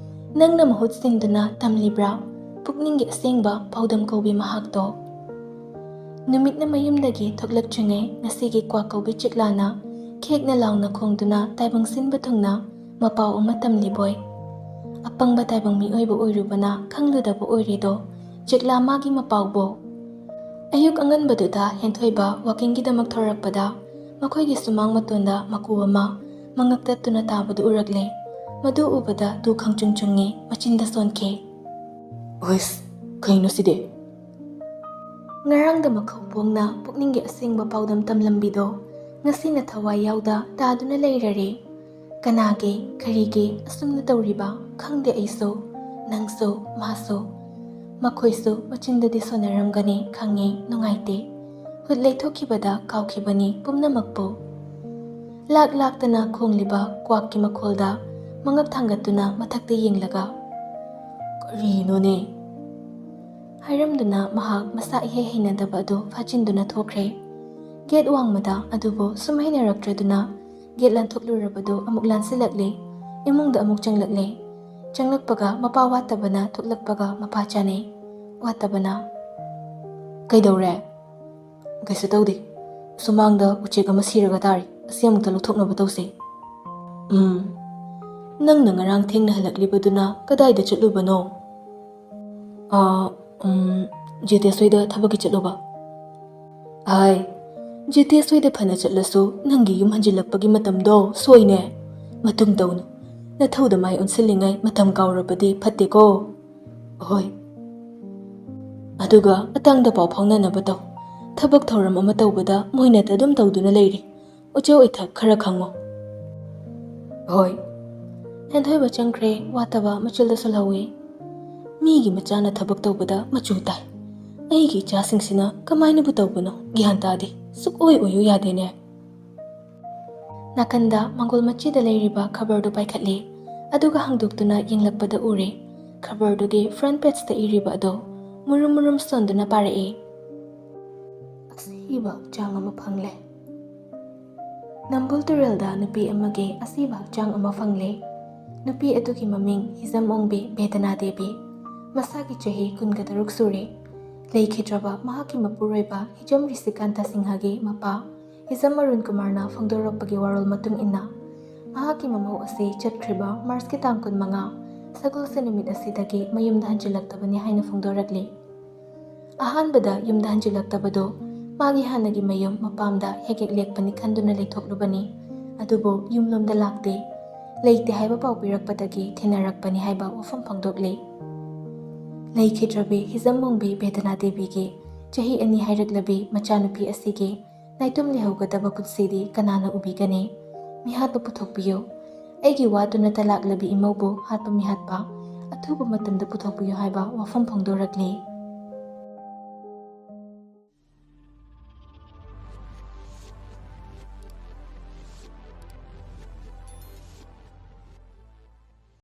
ꯅꯪꯅ ꯃꯍꯨꯠ ꯁꯤꯟꯗꯨꯅ ꯇꯝꯂꯤꯕ꯭ꯔꯥ ꯄꯨꯛꯅꯤꯡꯒꯤ ꯑꯁꯦꯡꯕ ꯄꯥꯎꯗꯝ ꯀꯧꯕꯤ ꯃꯍꯥꯛꯇꯣ? ꯅꯨꯃꯤꯠꯅ ꯃꯌꯨꯝꯗꯒꯤ ꯊꯣꯛꯂꯛꯇ꯭ꯔꯤꯉꯩ ꯉꯁꯤꯒꯤ ꯀ꯭ꯋꯥꯛ ꯀꯧꯕꯤ ꯆꯦꯛꯂꯥꯅ ꯈꯦꯛꯅ ꯂꯥꯎꯅ ꯈꯣꯡꯗꯨꯅ ꯇꯥꯏꯕꯪ ꯁꯤꯟꯕ ꯊꯨꯡꯅ ꯃꯄꯥꯎ ꯑꯃ ꯇꯝꯂꯤꯕꯣꯏ꯫ ꯑꯄꯪꯕ ꯇꯥꯏꯕꯪ ꯃꯤꯑꯣꯏꯕ ꯑꯣꯏꯔꯨꯕꯅ ꯈꯪꯂꯨꯗꯕ ꯑꯣꯏꯔꯦꯗꯣ ꯆꯦꯛꯂꯥ ꯃꯥꯒꯤ ꯃꯄꯥꯎꯕꯣ꯫ ꯑꯌꯨꯛ ꯑꯉꯟꯕꯗꯨꯗ ꯍꯦꯟꯊꯣꯏꯕ ꯋꯥꯀꯤꯡꯒꯤꯗꯃꯛ ꯊꯣꯔꯛꯄꯗ ꯃꯈꯣꯏꯒꯤ ꯁꯨꯃꯥꯡ ꯃꯇꯣꯟꯗ ꯃꯀꯨ ꯑꯃ ꯃꯉꯛ ꯇꯠꯇꯨꯅ ꯇꯥꯕꯗꯨ ꯎꯔꯛꯂꯦ꯫ ꯃꯗꯨ ꯎꯕꯗ ꯇꯨ ꯈꯪꯆꯨꯡ ꯆꯨꯡꯉꯦ, ꯃꯆꯤꯟꯗ ꯁꯣꯟꯈꯤ꯫ "ꯍꯨꯏꯁ, ꯀꯩꯅꯣ ꯁꯤꯗꯤ?" ꯉꯔꯥꯡꯗ ꯃꯈꯧ ꯄꯣꯡꯅ ꯄꯨꯛꯅꯤꯡꯒꯤ ꯑꯁꯦꯡꯕ ꯄꯥꯎꯗꯝ ꯇꯝꯂꯝꯕꯤꯗꯣ ꯉꯁꯤꯅ ꯊꯋꯥꯏ ꯌꯥꯎꯗ ꯇꯥꯗꯨꯅ ꯂꯩꯔꯔꯦ꯫ ꯀꯅꯥꯒꯤ, ꯀꯔꯤꯒꯤ ꯑꯁꯨꯝꯅ ꯇꯧꯔꯤꯕ ꯈꯪꯗꯦ ꯑꯩꯁꯨ, ꯅꯪꯁꯨ, ꯃꯥꯁꯨ꯫ ꯃꯈꯣꯏꯁꯨ ꯃꯆꯤꯟꯗꯗꯤ ꯁꯣꯟꯅꯔꯝꯒꯅꯤ ꯈꯪꯉꯤ, ꯅꯨꯡꯉꯥꯏꯇꯦ꯫ ꯍꯨꯠ ꯂꯩꯊꯣꯛꯈꯤꯕꯗ ꯀꯥꯎꯈꯤꯕꯅꯤ ꯄꯨꯝꯅꯃꯛꯄꯨ꯫ ꯂꯥꯛ ꯂꯥꯛꯇꯅ ꯈꯣꯡꯂꯤꯕ ꯀ꯭ꯋꯥꯛꯀꯤ ꯃꯈꯣꯜꯗ ꯃꯉꯛ ꯊꯥꯡꯒꯠꯇꯨꯅ ꯃꯊꯛꯇ ꯌꯦꯡꯂꯒ, "ꯀꯔꯤꯅꯣꯅꯦ?" ꯍꯥꯏꯔꯝꯗꯨꯅ ꯃꯍꯥꯛ ꯃꯁꯥ ꯏꯍꯩ ꯍꯩꯅꯗꯕ ꯑꯗꯨ ꯐꯥꯖꯤꯟꯗꯨꯅ ꯊꯣꯛꯈ꯭ꯔꯦ꯫ ꯒꯦꯠ ꯋꯥꯡꯃꯗ ꯑꯗꯨꯕꯨ ꯁꯨꯝ ꯍꯩꯅꯔꯛꯇ꯭ꯔꯗꯨꯅ ꯒꯦꯠ ꯂꯥꯟꯊꯣꯛꯂꯨꯔꯕꯗꯨ ꯑꯃꯨꯛ ꯂꯥꯟꯁꯤꯜꯂꯛꯂꯦ꯫ ꯏꯃꯨꯡꯗ ꯑꯃꯨꯛ ꯆꯪꯂꯛꯂꯦ꯫ ꯆꯪꯂꯛꯄꯒ ꯃꯄꯥ ꯋꯥꯠꯇꯕꯅ ꯊꯣꯛꯂꯛꯄꯒ ꯃꯄꯥ ꯆꯥꯅꯩ꯫ ꯋꯥꯠꯇꯕꯅ꯫ "ꯀꯩꯗꯧꯔꯦ?" "ꯀꯩꯁꯨ ꯇꯧꯗꯦ꯫ ꯁꯨꯃꯥꯡꯗ ꯎꯆꯦꯛ ꯑꯃ ꯁꯤꯔꯒ ꯇꯥꯔꯤ꯫ ꯑꯁꯤ ꯑꯃꯨꯛꯇ ꯂꯧꯊꯣꯛꯅꯕ ꯇꯧꯁꯦ꯫" "ꯎꯝ, ꯅꯪꯅ ꯉꯔꯥꯡ ꯊꯦꯡꯅ ꯍꯜꯂꯛꯂꯤꯕꯗꯨꯅ ꯀꯗꯥꯏꯗ ꯆꯠꯂꯨꯕꯅꯣ?" "ꯑꯥ, ꯎꯝ, ꯖꯤꯇꯦꯁ ꯍꯣꯏꯗ ꯊꯕꯛꯀꯤ ꯆꯠꯂꯨꯕ꯫" "ꯍꯥꯏ, ꯖꯤꯇꯦꯁ ꯍꯣꯏꯗ ꯐꯅ ꯆꯠꯂꯁꯨ ꯅꯪꯒꯤ ꯌꯨꯝ ꯍꯟꯖꯤꯜꯂꯛꯄꯒꯤ ꯃꯇꯝꯗꯣ ꯁꯣꯏꯅꯦ꯫ ꯃꯇꯨꯡ ꯇꯧꯅꯨ꯫ ꯅꯊꯧꯗ ꯃꯥꯏ ꯑꯣꯟꯁꯤꯜꯂꯤꯉꯩ ꯃꯇꯝ ꯀꯥꯎꯔꯕꯗꯤ ꯐꯠꯇꯦꯀꯣ꯫" "ꯍꯣꯏ꯫ ꯑꯗꯨꯒ ꯑꯇꯥꯡꯗ ꯄꯥꯎ ꯐꯥꯎꯅꯅꯕ ꯇꯧ꯫ ꯊꯕꯛ ꯊꯧꯔꯝ ꯑꯃ ꯇꯧꯕꯗ ꯃꯣꯏꯅ ꯑꯗꯨꯝ ꯇꯧꯗꯨꯅ ꯂꯩꯔꯤ꯫ ꯎꯆꯦ ꯑꯣꯏꯊꯛ ꯈꯔ ꯈꯪꯉꯣ꯫" "ꯍꯣꯏ꯫" ꯍꯦꯟꯊꯣꯏꯕ ꯆꯪꯈ꯭ꯔꯦ꯫ ꯋꯥꯠꯇꯕ ꯃꯆꯨꯜꯗꯁꯨ ꯂꯧꯏ꯫ ꯃꯤꯒꯤ ꯃꯆꯥꯅ ꯊꯕꯛ ꯇꯧꯕꯗ ꯃꯆꯨ ꯇꯥꯏ꯫ ꯑꯩꯒꯤ ꯏꯆꯥꯁꯤꯡꯁꯤꯅ ꯀꯃꯥꯏꯅꯕꯨ ꯇꯧꯕꯅꯣ ꯒ꯭ꯌꯥꯟ ꯇꯥꯗꯦ꯫ ꯁꯨꯛꯑꯣꯏ ꯑꯣꯏꯌꯨ ꯌꯥꯗꯦꯅꯦ꯫ ꯅꯥꯀꯟꯗ ꯃꯪꯒꯣꯜ ꯃꯆꯤꯗ ꯂꯩꯔꯤꯕ ꯈꯕꯔꯗꯨ ꯄꯥꯏꯈꯠꯂꯤ꯫ ꯑꯗꯨꯒ ꯍꯥꯡꯗꯣꯛꯇꯨꯅ ꯌꯦꯡꯂꯛꯄꯗ ꯎꯔꯦ꯫ ꯈꯕꯔꯗꯨꯒꯤ front pageꯇ ꯏꯔꯤꯕ ꯑꯗꯣ ꯃꯨꯔꯨꯝ ꯃꯨꯔꯨꯝ ꯁꯣꯟꯗꯨꯅ ꯄꯥꯔꯛꯏ꯫ "ꯑꯁꯤꯕ ꯍꯛꯆꯥꯡ ꯑꯃ ꯐꯪꯂꯦ꯫ ꯅꯝꯕꯨꯜ ꯇꯨꯔꯦꯜꯗ ꯅꯨꯄꯤ ꯑꯃꯒꯤ ꯑꯁꯤꯕ ꯍꯛꯆꯥꯡ ꯑꯃ ꯐꯪꯂꯦ꯫ ꯅꯨꯄꯤ ꯑꯗꯨꯒꯤ ꯃꯃꯤꯡ ꯍꯤꯖꯝ ꯑꯣꯡꯕꯤ ꯕꯦꯗꯅꯥ ꯗꯦꯕꯤ꯫ ꯃꯁꯥꯒꯤ ꯆꯍꯤ ꯀꯨꯟꯒ ꯇꯔꯨꯛ ꯁꯨꯔꯦ꯫ ꯂꯩꯈꯤꯗ꯭ꯔꯕ ꯃꯍꯥꯛꯀꯤ ꯃꯄꯨꯔꯣꯏꯕ ꯍꯤꯖꯝ ꯔꯤꯁꯤꯀꯥꯟꯇ ꯁꯤꯡꯍꯒꯤ ꯃꯄꯥ ꯍꯤꯖꯝ ꯑꯔꯨꯟ ꯀꯨꯃꯥꯔꯅ ꯐꯣꯡꯗꯣꯔꯛꯄꯒꯤ ꯋꯥꯔꯣꯜ ꯃꯇꯨꯡ ꯏꯟꯅ, ꯃꯍꯥꯛꯀꯤ ꯃꯃꯧ ꯑꯁꯤ ꯆꯠꯈ꯭ꯔꯤꯕ ꯃꯥꯔꯆꯀꯤ ꯇꯥꯡ ꯀꯨꯟꯃꯉꯥ, ꯁꯒꯣꯜꯁꯦꯟ ꯅꯨꯃꯤꯠ ꯑꯁꯤꯗꯒꯤ ꯃꯌꯨꯝꯗ ꯍꯟꯖꯤꯜꯂꯛꯇꯕꯅꯤ ꯍꯥꯏꯅ ꯐꯣꯡꯗꯣꯔꯛꯂꯤ꯫ ꯑꯍꯥꯟꯕꯗ ꯌꯨꯝꯗ ꯍꯟꯖꯤꯜꯂꯛꯇꯕꯗꯨ ꯃꯥꯒꯤ ꯍꯥꯟꯅꯒꯤ ꯃꯌꯨꯝ ꯃꯄꯥꯝꯗ ꯍꯦꯛ ꯍꯦꯛ ꯂꯦꯛꯄꯅꯤ ꯈꯟꯗꯨꯅ ꯂꯩꯊꯣꯛꯂꯨꯕꯅꯤ꯫ ꯑꯗꯨꯕꯨ ꯌꯨꯝꯂꯣꯝꯗ ꯂꯥꯛꯇꯦ꯫ ꯂꯩꯇꯦ ꯍꯥꯏꯕ ꯄꯥꯎ ꯄꯤꯔꯛꯄꯗꯒꯤ ꯊꯦꯡꯅꯔꯛꯄꯅꯤ ꯍꯥꯏꯕ ꯋꯥꯐꯝ ꯐꯣꯡꯗꯣꯛꯂꯤ꯫ ꯂꯩꯈꯤꯗ꯭ꯔꯕꯤ ꯍꯤꯖꯝ ꯑꯣꯡꯕꯤ ꯕꯦꯗꯅꯥ ꯗꯦꯕꯤꯒꯤ ꯆꯍꯤ ꯑꯅꯤ ꯍꯥꯏꯔꯛꯂꯕꯤ ꯃꯆꯥꯅꯨꯄꯤ ꯑꯁꯤꯒꯤ ꯅꯥꯏꯇꯣꯝ ꯂꯩꯍꯧꯒꯗꯕ ꯄꯨꯟꯁꯤꯗꯤ ꯀꯅꯥꯅ ꯎꯕꯤꯒꯅꯤ? ꯃꯤꯍꯥꯠꯄ ꯄꯨꯊꯣꯛꯄꯤꯌꯨ꯫ ꯑꯩꯒꯤ ꯋꯥꯗꯨꯅꯇ ꯂꯥꯛꯂꯕꯤ ꯏꯃꯧꯕꯨ ꯍꯥꯠꯄ ꯃꯤꯍꯥꯠꯄ ꯑꯊꯨꯕ ꯃꯇꯝꯗ ꯄꯨꯊꯣꯛꯄꯤꯌꯨ ꯍꯥꯏꯕ ꯋꯥꯐꯝ ꯐꯣꯡꯗꯣꯔꯛꯂꯤ꯫